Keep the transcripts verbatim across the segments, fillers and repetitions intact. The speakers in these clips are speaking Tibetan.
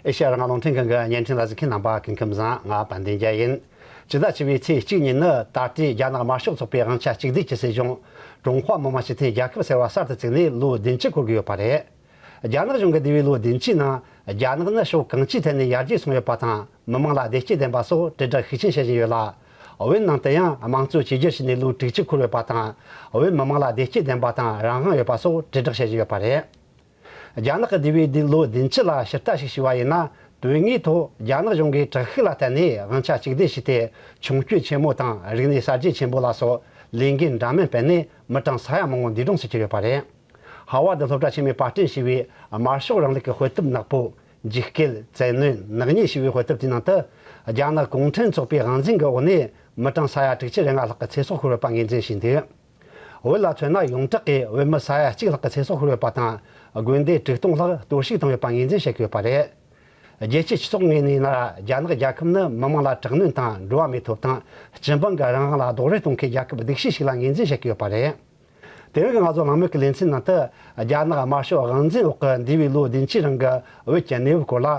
ཨེ་ཤ་ཡ་རང་དབང་རླུང་འཕྲིན་ཁང་གི་བརྙན་འཕྲིན་ལ་གཟིགས་མཁན་རྣམ་པ་སྐུ་ཁམས་བཟང་། ང་དཔལ་ལྡན་རྒྱལ་ཡིན། ཕྱི་ཟླ་བཅུ་པའི་ཚེས་གཅིག་ཉིན་ནི་ད་ལྟའི་རྒྱ་ནག་དམར་ཤོག་ཚོགས་པའི་དབང་ཆ་གཅིག་སྡུད་ཀྱི་སྲིད་གཞུང་ཀྲུང་ཧྭ་མི་དམངས་སྤྱི་མཐུན་རྒྱལ་ཁབ་ཟེར་བ་གསར་དུ་བཙུགས་ནས་ལོ་བདུན་ཅུ་འཁོར་གྱི་ཡོད་པ་རེད། རྒྱ་ནག་གཞུང་གི་འདས་པའི་ལོ་བདུན་ཅུའི་ནང་རྒྱ་ནག་ནི་ཕྱོགས་གང་ཅིའི་ཐད་ནས་ཡར་རྒྱས་སོང་ཡོད་པ་དང་མི་དམངས་ལ་བདེ་སྐྱིད་ལྡན་པ་སོགས་དྲིལ་བསྒྲགས་ཤུགས་ཆེན་བྱེད་བཞིན་ཡོད་ལ། བོད་ནང་དུ་ཡང་དམངས་གཙོ་བཅོས་བསྒྱུར་བྱས་ནས་ལོ་དྲུག་ཅུ་འཁོར་ཡོད་པ་དང་བོད་མི་དམངས་ལ་བདེ་སྐྱིད་ལྡན་པ་དང་རང་དབང་ཡོད་པ་སོགས་དྲིལ་བསྒྲགས་བྱེད་བཞིན་ཡོད་པ་རེད། རྒྱ་ནག་གི་འདས་པའི་ལོ་བདུན་ཅུ་ལ་ཕྱིར་ལྟ་ཞིག་ཞུས་པ་ཡིན་ན། དོན་དངོས་ཐོག་རྒྱ་ནག་གཞུང་གིས་དྲག་ཤུགས་ལ་བརྟེན་ནས་དབང་ཆ་གཅིག་སྡུད་བྱས་ཏེ་མཆོང་སྐྱོད་ཆེན་མོ་དང་རིག་གནས་གསར་བརྗེ་ཆེན་པོ་ལ་སོགས་ལས་འགན་འདྲ་མིན་སྤེལ་ནས་མི་གྲངས་ས་ཡ་མང་བོ་འདས་གྲོངས་སུ་གྱུར་ཡོད་པ་རེད། ཧ་ཝར་ཌི་སློབ་གྲྭ་ཆེན་མོས་པར་སྐྲུན་བྱས་པའི་དམར་ཤོག་རིང་ལུགས་ཀྱི་དཔེ་དེབ་ནག་པོ། འཇིགས་སྐུལ། བཙན་གནོན། ནག་ཉེས་ཞེས་པའི་དཔེ་དེབ་དེའི་ནང་དུ། རྒྱ་ནག་གུང་ཁྲན་ཚོགས་པའི་དབང་འཛིན་གྱི་འོག་ནས་མི་གྲངས་ས་ཡ་དྲུག་ཅུ་རེ་ལྔ་ལྷག་གི་ཚེ་སྲོག་ཤོར་ཡོད་པ་ངོས་འཛིན་བྱས་འདུག་བོད་ལ་མཚོན་ན་ཡོངས་གྲགས་ཀྱིས་བོད་མི་ས་ཡ་གཅིག་ལྷག་གི་ཚེ་སྲོག་ཤོར་ཡོད་པ་དང་། དགོན་སྡེ་དྲུག་སྟོང་ལྷག་གཏོར་བཤིག་བཏང་ཡོད་པ་ངོས་འཛིན་བྱེད་ཀྱི་ཡོད་པ་རེད། རྒྱལ་སྤྱིའི་སྤྱི་ཚོགས་ངོས་ནས་ཡིན་ན་རྒྱ་ནག་རྒྱལ་ཁབ་ནི་མི་དམངས་ལ་དྲག་གནོན་དང་འགྲོ་བ་མིའི་ཐོབ་ཐང་། སྤྱི་འབངས་ཀྱི་རང་དབང་ལ་རྡོག་རོལ་གཏོང་མཁན་རྒྱལ་ཁབ་སྡུག་ཤོས་ཤིག་ལ་ངོས་འཛིན་བྱེད་ཀྱི་ཡོད་པ་རེད། དེ་རིང་གི་ང་ཚོ་གླེང་མོལ་གྱི་ལེ་ཚན་ནང་དུ། རྒྱ་ནག་དམར་ཤོག་དབང་འཛིན་འོག་གི་འདས་པའི་ལོ་བདུན་ཅུའི་རིང་གི་བོད་ཀྱི་གནས་བབ་སྐོར་ལ།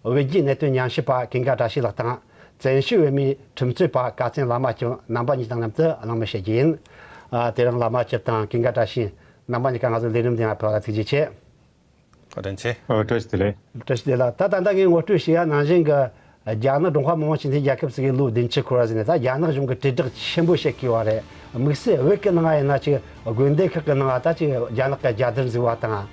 བོད་བརྒྱུད་གནད་དོན་ཉམས་ཞིབ་པ་ཀུན་དགའ་བཀྲ་ཤིས་ལགས་དང་། བཙན་བྱོལ་བོད་མིའི་ཁྲིམས་རྩོད་པ་ཀ་བཙན་བླ་མ་སྐྱབས་རྣམ་པ་གཉིས་དང་མཉམ་དུ་གླེང་མོལ་བྱེད་རྒྱུ་ཡིན། ཨ། དེ་རིང་བླ་མ་སྐྱབས་དང་ཀུན་དགའ་བཀྲ་ཤིས་རྣམ་པ་གཉིས་ཀ་ང་ཚོའི་ལས་རིམ་འདིའི་ནང་ཕེབས་པ་ལ་ཐུགས་རྗེ་ཆེ། བཀའ་དྲིན་ཆེ། ཨ། བཀྲ་ཤིས་བདེ་ལེགས། བཀྲ་ཤིས་བདེ་ལེགས། ད་ད་ལྟ་ངས་ངོ་སྤྲོད་བྱས་པ་ནང་བཞིན་གྱི། རྒྱ་ནག་ཀྲུང་ཧྭ་མི་དམངས་སྤྱི་མཐུན་རྒྱལ་ཁབ་ཟེར་གྱི་ལོ་བདུན་ཅུ་འཁོར་བ་ཟེར་ནས་ད་རྒྱ་ནག་གཞུང་གིས་དྲིལ་བསྒྲགས་ཆེན་པོ་བྱེད་ཀྱི་ཡོད་རེད། དམིགས་བསལ་བོད་ཀྱི་ནང་ཡིན་ན་ཅིག་དགོན་སྡེ་ཁག་གི་ནང་ད་ཅིག་རྒྱ་ནག་གི་རྒྱལ་དར་འཛུགས་པ་དང་།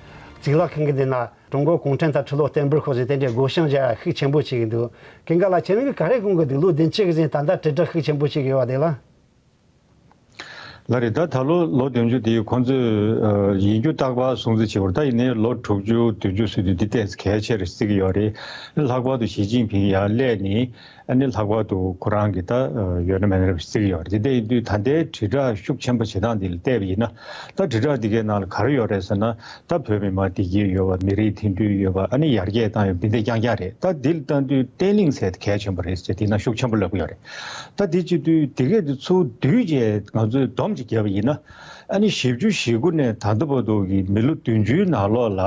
གཙུག་ལག་ཁང་གི་འདི་ན་ཀྲུང་གོ་གུང་ཁྲན་ཏང་ཁྲི་ལོ་བརྟན་པར་ཤོག་ཟེར་དེ་འདྲའི་སྒོ་བྱང་རྒྱག་ཤུགས་ཆེན་པོ་བྱེད་ཀྱི་འདུག་ཀུན་དགའ་ལགས། ཁྱེད་རང་གིས་ག་རེ་དགོངས་ཀྱི་འདུག་ལོ་བདུན་ཅུ་གི་རིང་ད་ལྟ་དྲིལ་བསྒྲགས་ཤུགས་ཆེན་པོ་བྱེད་ཀྱི་ཡོད་པ་དེ་ལ། ལགས་རེད། ད་ད་ལོ་ལོ་བདུན་ཅུ་དེ་ཁོང་ཚོས་ཨ་ཡིན་རྒྱུ་རྟག་པར་སྲུང་བརྩི་བྱེད་པར། ད་ཡིན་ནའི་ལོ་དྲུག་ཅུ་བདུན་ཅུ་ཟེར་དུས་འདི་ཏོག་ཙམ་གལ་ཆེར་བརྩི་གི་ཡོད་རེད། ལྷག་པར་དུ་ཞི་ཅིན་ཕིང་ཡར་སླེབས་ནས་ཨ་ནི་ལྷག་པར་དུ་ཁོ་རང་གི་ད་ཡོད་ན་མེད་ན་རེ་བརྩི་གི་ཡོད་རེད། དེ་འདྲ་ཡིན་དུས་ད་ལྟའི་དྲིལ་བསྒྲགས་ཤུགས་ཆེན་པོ་བྱེད་སྟངས་འདི་ལ་བལྟས་པ་ཡིན་ན། ད་དྲིལ་བསྒྲགས་འདི་གའི་ནང་ལ་ག་རེ་ཡོད་རེད་ཟེར་ན། ད་བོད་མི་མང་བདེ་སྐྱིད་ཡོད་པ། མི་རིགས་མཐུན་སྒྲིལ་ཡོད་པ། ཨ་ནི་ཡར་རྒྱས་བཏང་ཡོད་པ། འདི་འདྲ་རྐྱང་རྐྱང་རེད། ད་འདི་ལ་ལྟ་དུས་བརྟན་ལྷིང་ཟེར་དེ་གལ་ཆེན་པོ་རེད་ཟེར་དེ་ན་ཤུགས་ཆེན་པོ་ལབ་ཀྱི་ཡོད་རེད། ད་འདི་བྱེད་དུས་དེ་གས་དེ་ཚུར་བསྡུས་བྱས་ང་ཚོས་སྡོམ་ཅིག་བརྒྱབ་པ་ཡིན་ན། ཨ་ནི་བཞི་བཅུ་ཞེ་དགུ་ནས་ད་ལྟ་བར་དུ་གི་མི་ལོ་བདུན་ཅུའི་ནང་ལོགས་ལ་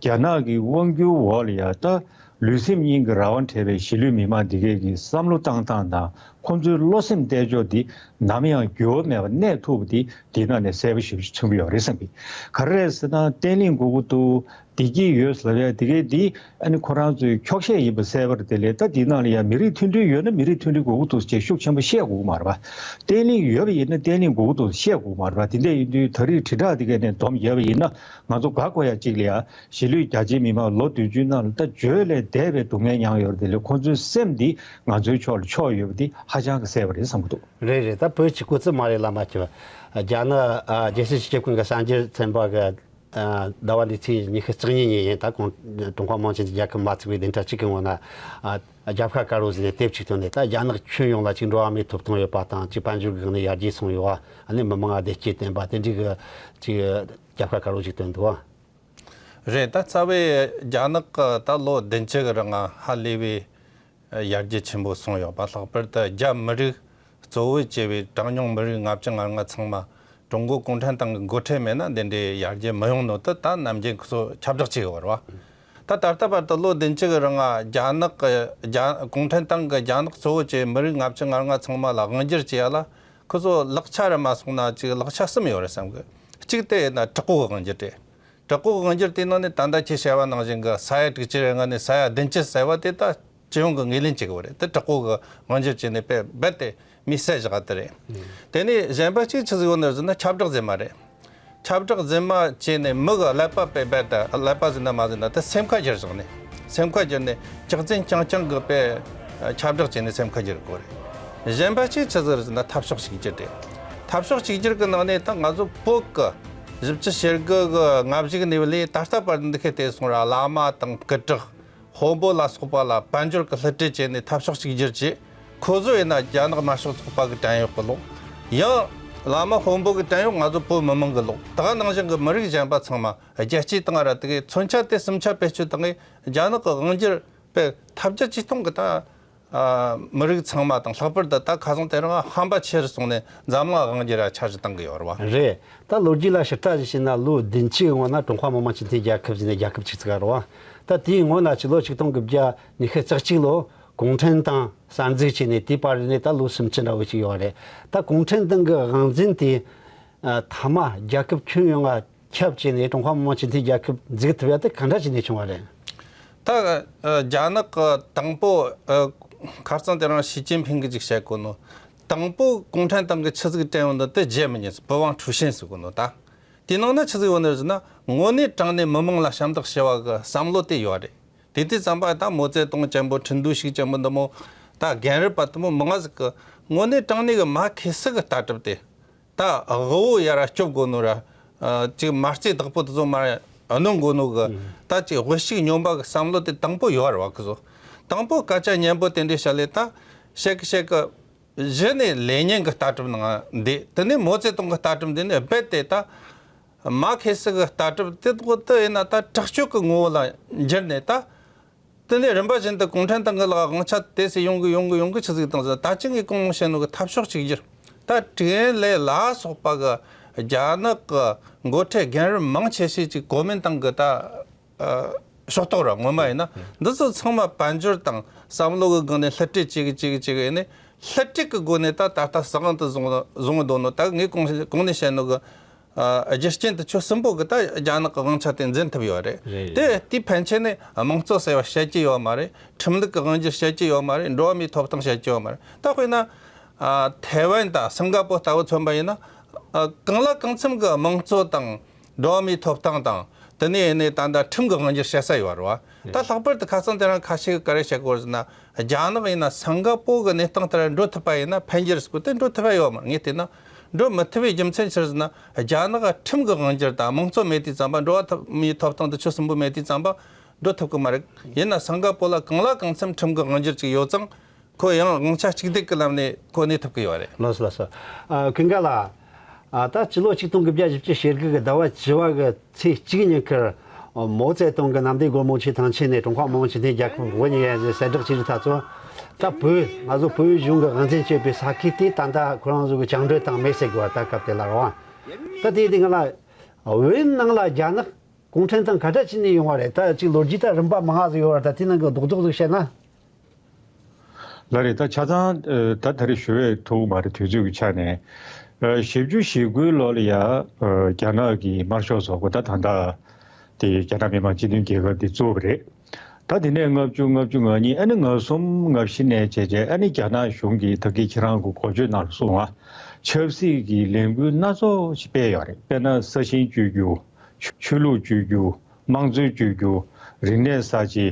རྒྱ་ནག་གི་དབང་སྒྱུར་འོག་ལ་ཡ་ད་ལུས་སེམས་གཉིས་ཀྱི་རང་དབང་བྲལ་བའི་གཞིས་ལུས་མི་མང་འདི་གས་ཀྱི་བསམ་བློ་བཏང་སྟངས་དང་། ཁོང་ཚོའི་བློ་སེམས་གཏད་ཕྱོགས་འདི་ནམ་ཡང་འགྱུར་བ་མེད་པར་གནས་ཐུབ་པ་འདི་འདི་ནང་ནས་གསལ་པོ་ཞེ་པོ་ཅིག་མཚོན་གྱི་ཡོད་རེད་བསམ་གི། ག་རེ་རེད་ཟེར་ན་བརྟན་ལྷིང་དགོས་ཀྱི་འདུག་བདེ་སྐྱིད་ཡོད་ཟེར་ལབ་ཡ་དེ་གས་འདི་ཨ་ནི་ཁོ་རང་ཚོའི་འཁྱོག་བཤད་ཡིན་པ་གསལ་པོ་རེད། དེ་ལས་ད་འདི་ནང་ལ་ཡང་མི་རིགས་མཐུན་སྒྲིལ་ཡོད་ན་མི་རིགས་མཐུན་སྒྲིལ་དགོས་ཀྱི་འདུག་ཅེས་ཤུགས་ཆེན་པོ་བཤད་དགོས་ཀྱི་མ་རེད་པ། བརྟན་ལྷིང་ཡོད་པ་ཡིན་ན་བརྟན་ལྷིང་དགོས་ཀྱི་འདུག་བཤད་དགོས་ཀྱི་མ་རེད་པ། དེ་འདྲ་ཡིན་དུས་ད་རེས་དྲིལ་བསྒྲགས་དེ་གས་ནས་སྡོམ་བརྒྱབ་པ་ཡིན་ན་ང་ཚོ་དགའ་དགོས་ཡ་གཅིག་ལ་ཡ། གཞིས་ལུས་རྒྱ་ཆེའི་མི་མང་ལོ་བདུན་ཅུའི་ནང་ལ་ད་བརྗོད་ལས་འདས་པའི་སྡུག་བསྔལ་མྱངས་ཡོད་རེད། དེ་ལས་ཁོང་ཚོའི་སེམས་འདི་ང་ཚོའི་ཕྱོགས་ལ་ཕྱོགས་ཡོད་པ་འདི་ཧ་ཅང་གི་གསལ་པོ་རེད་བསམ་གྱི་འདུག་རེད་རེད། ད་བོད་གཅིག་པུ་ཙམ་མ་རེད། བླ་མ་སྐྱབས། རྒྱ་ནག་ཨ་རྒྱལ་སྲིད་སྤྱི་ཁྱབ་ཁང་གི་གསར་འགྱུར་ཚན་པ་གི་ཨ་ཟླ་བ་འདིའི་ཚེས་ཉི་ཤུ་རྩ་གཉིས་ཉིན་ཡིན། ད་ཀོང་ཀྲུང་ཧྭ་མི་དམངས་སྤྱི་མཐུན་རྒྱལ་ཁབ་མ་བཙུགས་པའི་བདུན་ཕྲག་གཅིག་གི་སྔོན་ན། ཨ་རྒྱབ་ཤ་དཀར་པོ་ཟེར་ནས་དེབ་ཅིག་བཏོན་ནས། ད་རྒྱ་ནག་ཁྱོན་ཡོངས་ལ་ཅིག་འགྲོ་བ་མིའི་ཐོབ་ཐང་ཡོད་པ་དང་། ཅིག་དཔལ་འབྱོར་གྱི་སྒང་ནས་ཡར་རྒྱས་སོང་ཡོད་པ། ཨ་ནི་མི་དམངས་ལ་བདེ་སྐྱིད་ལྡན་པ་དེ་འདྲའི་གི་ཅིག་རྒྱབ་ཤ་དཀར་པོ་ཅིག་བཏོན་འདུག་བ། རེད། ད་རྩ་བའི་རྒྱ་ནག་གི་ད་ལོ་བདུན་ཅུ་གི་རིང་ང་ཧ་ལས་པའི་ཡར་རྒྱས་ཆེན་པོ་སོང་ཡོད་པ། ལྷག་པར་དུ་རྒྱ་མི་རིགས་གཙོ་བོ་བྱས་པའི་གྲངས་ཉུང་མི་རིགས་ལྔ་བཅུ་ང་ལྔ་ཚང་མ་ཀྲུང་གོ་གུང་ཁྲན་ཏང་གི་འགོ་ཁྲིད་མེད་ན་འདི་འདྲའི་ཡར་རྒྱས་མི་ཡོང་ནོ་དེ་ད་ནམ་རྒྱུན་ཁོ་ཚོ་ཁྱབ་བསྒྲགས་བྱེད་ཀྱི་ཡོད་རེད་བ། ད་ད་ལྟ་བར་དུ་ལོ་བདུན་ཅུ་གི་རིང་ང་རྒྱ་ནག་གི་རྒྱ་གུང་ཁྲན་ཏང་གི་རྒྱ་ནག་གཙོ་བོ་བྱས་མི་རིགས་ལྔ་བཅུ་ང་ལྔ་ཚང་མ་ལ་དབང་སྒྱུར་བྱེད་ཡ་ལ་ཁོ་ཚོ་ལག་ཆ་རུ་མ་སོང་ན་ཅིག་ལག་ཆ་གསུམ་ཡོད་རེད་བསམ་གི། གཅིག་དེ་ཡིན་ན་དྲག་པོའི་དབང་སྒྱུར་རེད། དྲག་པོའི་དབང་སྒྱུར་དེའི་ནང་ནས་ད་ལྟ་ཁྱེད་བཤད་པ་ནང་བཞིན་གྱི་ས་ཡ་དྲུག་ཅུ་རེ་ལྔ་ནས་ས་ཡ་བདུན་ཅུ་ཟེར་བ་དེ་ད་སྤྱི་ཡོངས་ཀྱི་ངོས་ལེན་བྱེད་དགོས་རེད། དེ་དྲག་པོ་གི་དབང་སྒྱུར་བྱས་ནས་དཔེ་རྦད་དེ་མི་བསད་བཞག་པ་དེ་རེད། དེ་ནས་གཞན་པ་གཅིག་ཆི་ཟིག་ཡོད་ནི་ཟེར་ན་ཁྱབ་བསྒྲགས་རྫུན་མ་རེད། ཁྱབ་བསྒྲགས་རྫུན་མ་བྱས་ནས་མི་གི་ཀླད་པ་དཔེ་རྦད་དེ་ཀླད་པ་ཟིན་ན་མ་ཟིན་ན་དེ་སེམས་ཁ་འགྱུར་བཞག་ནས། སེམས་ཁ་འགྱུར་ནས་ཅག་ཙན་རྐྱང་རྐྱང་གི་དཔེ་ཁྱབ་བསྒྲགས་བྱས་ནས་སེམས་ཁ་འགྱུར་དགོས་རེད། གཞན་པ་གཅིག་ཆི་ཟིག་ཟེར་ན་འཐབ་ཕྱོགས་གཅིག་གྱུར་རེད། འཐབ་ཕྱོགས་གཅིག་གྱུར་གྱི་ནང་ནས་ད་ང་ཚོ་བོད་ཀྱི་བཞི་བཅུ་ཞེ་དགུ་གི་ལྔ་བཞི་གི་གནས་བབ་ལས་ད་ལྟ་བར་འདི་ཁའི་དེ་སོང་ར་བླ་མ་དང་སྐུ་དྲག་དཔོན་པོ་ལ་སོགས་པ་ལ་དཔལ་འབྱོར་གྱི་བསླུ་བྲིད་བྱས་ནས་འཐབ་ཕྱོགས་གཅིག་གྱུར་གྱིས། ཁོ་ཚོ་ཡིན་ན་རྒྱ་ནག་དམར་ཤོག་ཚོགས་པ་གི་བྲན་གཡོག་གི་ལོག་ཡང་བླ་མ་དཔོན་པོ་གི་བྲན་གཡོག་ང་ཚོ་བོད་མི་མང་གི་ལོག་ད་ག་ནང་བཞིན་གྱི་མི་རིགས་གཞན་པ་ཚང་མ་རྒྱལ་གཅེས་བཏང་ར་དེ་གའི་མཚོན་ཆ་དེ་གསུམ་ཆ་བེད་སྤྱོད་བཏང་གི་རྒྱ་ནག་གི་དབང་སྒྱུར་དཔེ་ཐབས་བརྒྱ་ཇུས་སྟོང་གི་ད། ཨ། མི་རིགས་ཚང་མ་དང་ལྷག་པར་དུ་ད་ཁ་སང་དེ་རིང་ཧམ་པ་ཆེ་རུ་སོང་ནས་འཛམ་གླིང་དབང་སྒྱུར་ར་འཆར་གཞི་བཏང་གི་ཡོད་རེད་བ། རེད། ད་ལོ་རྒྱུས་ལ་ཕྱིར་ལྟ་ཞིག་བྱས་ན་ལོ་བདུན་ཅུའི་སྔོན་ན་ཀྲུང་ཧྭ་མི་དམངས་སྤྱི་མཐུན་རྒྱལ་ཁབ་ཟེར་ནས་རྒྱལ་ཁབ་ཅིག་བཙུགས་པ་རེད་བ། ད་དེའི་སྔོན་ལ་ཕྱི་ལོ་ཆིག་སྟོང་དགུ་བརྒྱ་ཉི་ཤུ་རྩ་གཅིག་ལོ་གུང་ཁྲན་ཏང་གསར་འཛུགས་བྱས་ནས་དེའི་བར་ནས་ད་ལོ་སུམ་ཅུ་འདྲ་བོ་ཞིག་ཡོད་རེད། ད་གུང་ཁྲན་ཏང་གི་དབང་འཛིན་དེ་ཨ། མཐའ་མ་རྒྱལ་ཁབ་ཁྱོན་ཡོངས་ལ་ཁྱབ་བྱས་ནས་ཀྲུང་ཧྭ་མི་དམངས་སྤྱི་མཐུན་རྒྱལ་ཁབ་འཛུགས་ཐུབ་ཡ་དེ་ག་འདྲ་བྱས་ནས་བྱུང་བ་རེད། ད་ཨ། རྒྱ་ནག་གི་དང་པོ་ཨ། ཁ་རྩང་དེ་རིང་ཞི་ཅིན་ཕིང་གིས་ཅིག་བཤད་གོ་ནོ། དང་པོ་གུང་ཁྲན་ཏང་གི་ཆི་ཟིག་དྲན་ཡོང་འདི་དེ་བརྗེད་མི་ཉན་ཟེར། 不忘初心 ཟེར་གོ་ནོ་ད། དེའི་ནང་ན་ཆི་ཟིག་ཡོད་ནི་རེད་ཟེར་ན། དངོས་གནས་དྲང་གནས་མི་མང་ལ་ཞབས་འདེགས་ཞུ་བ་གི་བསམ་བློ་དེ་ཡོད་རེད། དེ་དུས་ཙམ་པ་ད་མའོ་ཙེ་ཏུང་ཅན་པོ། 陈独秀 ཅན་པོ། འདི་མོ་ད་རྒན་རབས་པ་དེ་མོ་མང་ང་ཟིག་གི་དངོས་གནས་དྲང་གནས་གི་མར་ཁེ་སི་གི་ལྟ་གྲུབ་དེ། ད་དབུལ་བོ་ཡར་སྐྱོབ་དགོ་ནོ་ར། ཨ། ཅིག་མ་རྩའི་བདག་པོ་དེ་ཚོ་མར་གནོན་དགོ་ནོ་གི། ད་ཅིག་དབུལ་ཕྱུག་སྨྱོན་པ་གི་བསམ་བློ་དེ་དང་པོ་ཡོད་རེད་བ་གི་ཚོ། དང་པོ་སྐད་ཆ་སྙན་པོ་དེ་འདྲ་བཤད་ལེ་ད་བཤད་གི་བཤད་གི། གཞི་ནས་ལེ་ཉིན་གི་ལྟ་གྲུབ་ནང་འདི། དེ་ནས་མའོ་ཙེ་ཏུང་གི་ལྟ་གྲུབ་འདི་ནས་རྦད་དེ་ད་མར་ཁེ་སི་གི་ལྟ་གྲུབ་དེ་ཐོག་ཏུ་ཡིན་ན་ད་དྲག་སྤྱོད་གི་ངོ་བོ་ལ་འགྱུར་ནས་ད། དེ་ནས་རིམ་པ་བཞིན་དུ་གུང་ཁྲན་ཏང་གི་ལ་དབང་ཆ་དེ་སེ་ཡོང་གི་ཡོང་གི་ཡོང་གི་ཆི་ཟིག་བཏང་ཟེར། ད་ཅི་ངས་གོང་བཤད་ནོ་གི་འཐབ་ཕྱོགས་གཅིག་གྱུར། ད་ཀྲིག་ཨེན་ལེ་ལ་སོགས་པ་གི་རྒྱ་ནག་གི་འགོ་ཁྲིད་རྒན་རབས་མང་ཆེ་ཤོས་ཅིག་གོ་མིན་ཏང་གི་ད། ཨ། ཕྱོགས་གཏོགས་ར་ངོ་མ་ཡིན་ན། འདི་ཚོ་ཚང་མ་དཔལ་འབྱོར་དང་བསམ་བློ་གི་སྒང་ནས་བསླུ་བྲིད་བྱེད་གི་བྱེད་གི་བྱེད་གི་ཡིན་ནས། བསླུ་བྲིད་གི་སྒོ་ནས་ད་ད་ལྟ་ས་གང་དུ་བཟུང་བཟུང་འདུག་ནོ། ད་ངས་གོང་གོང་ནས་བཤད་ནོ་གི། ཨ། རྒྱུ་རྐྱེན་དེ་ཚོ་གསུམ་པོ་གི་ད་རྒྱ་ནག་གི་དབང་ཆ་དེ་འཛིན་ཐུབ་ཡོད་རེད། རེད། དེ་དེའི་ཕན་ཆད་ནས་དམངས་གཙོ་ཟེར་བ་བཤད་ཀྱི་ཡོད་མ་རེད། ཁྲིམས་ལུགས་ཀྱི་དབང་སྒྱུར་བཤད་ཀྱི་ཡོད་མ་རེད། འགྲོ་བ་མིའི་ཐོབ་ཐང་བཤད་ཀྱི་ཡོད་མ་རེད། ད་དཔེར་ན། ཨ། ཐའེ་ཝན་དང་སིང་ག་པོ་ལྟ་བུ་མཚོན་པ་ཡིན་ན། ཨ། གང་ལ་གང་འཚམ་གྱི་དམངས་གཙོ་དང་། འགྲོ་བ་མིའི་ཐོབ་ཐང་དང་། དེ་ནས་ཡིན་ནས་ད་ལྟ་ཁྲིམས་ཀྱི་དབང་སྒྱུར་བྱེད་ས་ཡོད་རེད་བ། ད་ལྷག་པར་དུ་ཁ་སང་དེ་རིང་ཁ་ཤས་ཀྱིས་ག་རེ་བཤད་གོ་ཟེར་ན། རྒྱ་ནག་ཡིན་ན་སིང་ག་པོ་གི་གནས་སྟངས་ལྟར་འགྲོ་ཐུབ་པ་ཡིན་ན་ཕན་གྱི་རེད་ཟེར་གོ། དེ་འགྲོ་ཐུབ་པ་ཡོད་མ་རེད། ངས་བལྟས་ན་འགྲོ་མི་ཐུབ་པའི་རྒྱུ་མཚན་ཅི་རེད་ཟེར་ན། རྒྱ་ནག་ཁྲིམས་ཀྱི་དབང་སྒྱུར་དང་དམངས་གཙོ་མེད་དུས་ཙམ་པ། འགྲོ་བ་མིའི་ཐོབ་ཐང་དེ་ཚོ་གསུམ་པོ་མེད་དུས་ཙམ་པ་འགྲོ་ཐུབ་ཀྱི་མ་རེད། ཡིན་ན་སིང་ག་པོ་ལ་གང་ལ་གང་འཚམ་ཁྲིམས་ཀྱི་དབང་སྒྱུར་ཅིག་ཡོད་ཙང་། ཁོ་ཡང་དབང་ཆ་གཅིག་སྡུད་ཀྱི་ལམ་ནས་ཁོ་གནས་ཐུབ་ཀྱི་ཡོད་རེད། ལགས་སོ། ལགས་སོ། ཨ། ཀུན་དགའ་ལགས། ཨ། ད་སྤྱི་ལོ་ཆིག་སྟོང་དགུ་བརྒྱ་བཞི་བཅུ་ཞེ་དགུ་གི་ཟླ་བ་བཅུ་པ་གི་ཚེས་གཅིག་ཉིན་ཁར། ཨ། མའོ་ཙེ་ཏུང་གི་གནམ་བདེ་སྒོ་མོ་ཆེའི་ཐང་ཆེན་ནས་ཀྲུང་ཧྭ་མི་དམངས་སྤྱི་མཐུན་རྒྱལ་ཁབ་དབུ་བརྙེས་ཡ་ཟེར་གསལ་བསྒྲགས་བྱས་རིགས་ད་ཚོ། ད་བོད། ང་ཚོ་བོད་གཞུང་གི་དབང་འཛིན་བྱས་པའི་ས་ཁུལ་དེ་ད་ལྟ་ཁོ་རང་ཚོ་གི་བཅིངས་འགྲོལ་བཏང་མེད་ཟེར་གི་བ། ད་སྐབས་དེ་ལ་རེད་བ། ད་དེ་དེ་ང་ལ་བོད་ནང་ལ་རྒྱ་ནག་གུང་ཁྲན་ཏང་ག་འདྲ་བྱས་ནས་ཡོང་བ་རེད། ད་ཅིག་ལོ་རྒྱུས་ད་རིམ་པ་མང་ང་ཟིག་ཡོད་རེད། ད་དེ་ནང་གི་རྡོག་རྡོག་ཟིག་བཤད་ན། ལགས་རེད། ད་ཆ་ཚང་ཨ། ད་ད་རེས་ཞུ་བའི་ཐུག་མ་རེད། དུས་ཚོད་ཀྱི་ཆ་ནས། ཨ། བཞི་བཅུ་ཞེ་དགུའི་ལོ་ལ་ཡ། ཨ། རྒྱ་ནག་གི་དམར་ཤོག་ཚོགས་པ་ད་ད་ལྟ་དེ་རྒྱ་ནག་མི་དམངས་སྤྱི་མཐུན་རྒྱལ་ཁབ་དེ་བཙུགས་པ་རེད། ད་དེ་ནས་ལྔ་བཅུ། ལྔ་བཅུ་ང་གཉིས། ཨ་ནི་ང་གསུམ། ང་བཞི་ནས་བྱས་བྱས། ཨ་ནི་རྒྱ་ནག་གཞུང་གིས་ད་གིན་ཁྱེད་རང་གི་འགོ་བརྗོད་ནང་ལ་གསུངས་པ། ཆབ་སྲིད་ཀྱི་ལས་འགུལ་སྣ་ཚོགས་ཤིག་སྤེལ་ཡོད་རེད། དཔེར་ན་ས་ཞིང་བཅོས་རྒྱུ། ཆོས་ལུགས་བཅོས་རྒྱུ། དམངས་གཙོའི་བཅོས་རྒྱུ། རིག་གནས་གསར་བརྗེ།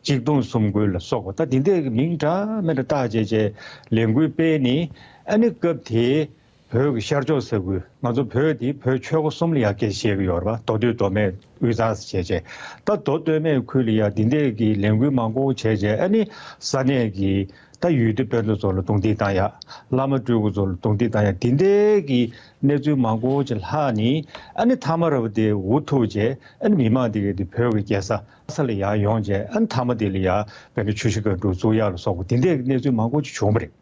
གཅིག་རྡུང་གསུམ་རྒོལ་ལ་སོགས་པ། ད་འདི་འདྲའི་མིང་འདྲ་མི་འདྲ་བཏགས་བྱས་བྱས་ལས་འགུལ་སྤེལ་ནས། ཨ་ནི་སྐབས་དེའི་བོད་ཀྱི་ཤར་ཕྱོགས་ས་ཁུལ། ང་ཚོ་བོད་འདི་བོད་ཆོལ་ཁ་གསུམ་ལ་ཡ་སྐད་ཆ་བཤད་ཀྱི་ཡོད་རེད་བ། མདོ་སྟོད་མདོ་སྨད་དབུས་གཙང་ཟེར་བྱས་བྱས། ད་མདོ་སྟོད་སྨད་ཁུལ་ལ་ཡ་འདི་འདྲའི་གི་ལས་འགུལ་མང་པོ་བྱས་བྱས། ཨ་ནི་ས་གནས་ཀྱི་ད་ཡུལ་སྡེ་དཔོན་ཚོ་ཚོ་ལ་རྡུང་རྡེག་བཏང་ཡ། བླ་མ་སྤྲུལ་སྐུ་ཚོ་ལ་རྡུང་རྡེག་བཏང་ཡ། འདི་འདྲའི་གི་གནས་ཚུལ་མང་པོ་ཅིག་ལྷག་ནས། ཨ་ནི་མཐའ་མ་ར་བ་དེ་འུ་ཐུག་བྱས། ཨ་ནི་མི་མང་དེ་གས་དེ་བོད་ཀྱི་རྒྱལ་ས་ལྷ་ས་ལ་ཡར་ཡོང་བྱས། ཨ་ནི་མཐའ་མ་དེ་ལ་ཡ་དཔེར་ན་ཆུ་བཞི་སྒང་དྲུག་བཙུགས་ཡ་ལ་སོགས་པ་འདི་འདྲའི་གནས་ཚུལ་མང་པོ་ཅིག་བྱུང་བ་རེད།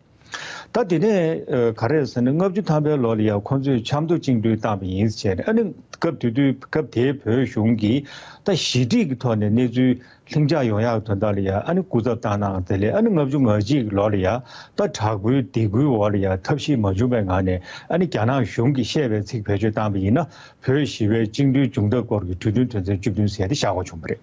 ད་དེ་ནས་ཨ། ག་རེ་ཟེར་ན། ལྔ་བཅུ་ཐམ་པའི་ལོ་ལ་ཡ་ཁོང་ཚོས་ཆབ་མདོ་བཅིངས་འགྲོལ་བཏང་བ་ཡིན་ཟེར་ནས། ཨ་ནི་སྐབས་དེ་དུས་སྐབས་དེའི་བོད་གཞུང་གིས་ད་ཞི་འགྲིག་གི་ཐོག་ནས་གནས་ཚུལ་ལྷིང་འཇགས་ཡོང་ཡག་དོན་དག་ལ་ཡ་ཨ་ནི་སྐུ་ཚབ་བཏང་གནང་། དེ་ལས་ཨ་ནི་ལྔ་བཅུ་ང་གཅིག་གི་ལོ་ལ་ཡ་ད་དྲག་པོའི་སྡིགས་སྐུལ་འོག་ལ་ཡ་ཐབས་ཤེས་མ་བྱུང་བའི་ངང་ནས། ཨ་ནི་རྒྱ་ནག་གཞུང་གིས་བཤད་པའི་ཚིག་བེད་སྤྱོད་བཏང་བ་ཡིན་ན། བོད་ཞི་བའི་བཅིངས་འགྲོལ་བྱུང་ཐབས་སྐོར་གྱི་གྲོས་མཐུན་དོན་ཚན་བཅུ་བདུན་ཟེར་ཡ་དེ་བཞག་དགོས་བྱུང་བ་རེད།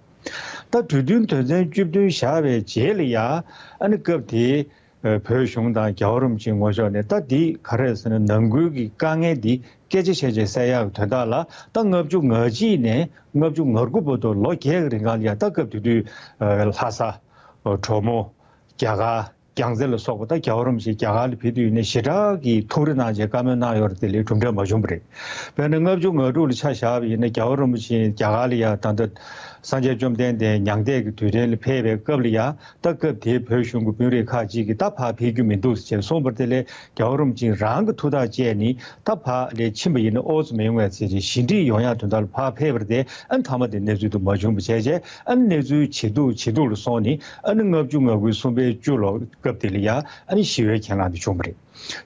ད་གྲོས་མཐུན་དོན་ཚན་བཅུ་བདུན་བཞག་པའི་རྗེས་ལ་ཡ་ཨ་ནི་སྐབས་དེའི་ཨ། བོད་གཞུང་དང་རྒྱལ་བ་རིན་པོ་ཆེའི་ངོ་ཕྱོགས་ནས། ད་འདི་ག་རེ་ཟེར་ན། ནང་ཁུལ་གྱི་དཀའ་ངལ་འདི་སྐད་ཆ་བཤད་བྱས་སེལ་ཡག་གི་དོན་དག་ལ། ད་ལྔ་བཅུ་ང་གཅིག་ནས་ལྔ་བཅུ་ང་དགུ་བར་དུ་ལོ་བརྒྱད་ཀྱི་རིང་ལ་ཡ། ད་སྐབས་དེ་དུས་ཨ། ལྷ་ས། ཨ། གྲོ་མོ། རྒྱ་གར། རྒྱལ་རྩེ་ལ་སོགས་པ། ད་རྒྱལ་བ་རིན་པོ་ཆེ་རྒྱ་གར་ལ་ཕེབས་དུས་ནས་ཞེ་དྲག་གི་ཐུགས་རེ་གནང་བྱས་བཀའ་མོལ་གནང་ཡོད་རེད། དེ་ལས་གྲུབ་འབྲས་མ་བྱུང་བ་རེད། དཔེར་ན་ལྔ་བཅུ་ང་དྲུག་ལ་ཆ་བཞག་པ་ཡིན་ན། རྒྱལ་བ་རིན་པོ་ཆེ་རྒྱ་གར་ལ་ཡ་ད་ལྟ་སངས་རྒྱས་བཅོམ་ལྡན་འདས་མྱང་འདས་ཀྱི་དུས་དྲན་ལ་ཕེབས་པའི་སྐབས་ལ་ཡ། ད་སྐབས་དེའི་བོད་གཞུང་གི་དཔོན་རིགས་ཁག་ཅིག་གིས་ད་ཕར་ཕེབས་རྒྱུ་མི་འདུག་ཅེས་གསུངས་པ་རེད། དེ་ལས་རྒྱལ་བ་རིན་པོ་ཆེ་རང་གི་ཐུགས་ཐག་བཅད་ནས། ད་ཕར་ལ་ཕྱིན་པ་ཡིན་ན་ཨོ་ཙི་མི་ཡོང་བས་ཟེར་བྱས་ཞི་འགྲིག་ཡོང་ཡག་དོན་དག་ལ་ཕར་ཕེབས་པ་རེད། དེ་ཨ་ནི་མཐའ་མ་དེ་གནས་ཚུལ་དེ་མ་བྱུང་བ་བྱས་བྱས། ཨ་ནི་གནས་ཚུལ་ཇེ་སྡུག་ཇེ་སྡུག་ལ་སོང་ནས། ཨ་ནི་ལྔ་བཅུ་ང་དགུའི་གསུམ་པའི་བཅུ་ལོ་སྐབས་དེ་ལ་ཡ་ཨ་ནི་ཞི་བའི་གྱེན་ལངས་དེ་བྱུང་བ་རེད།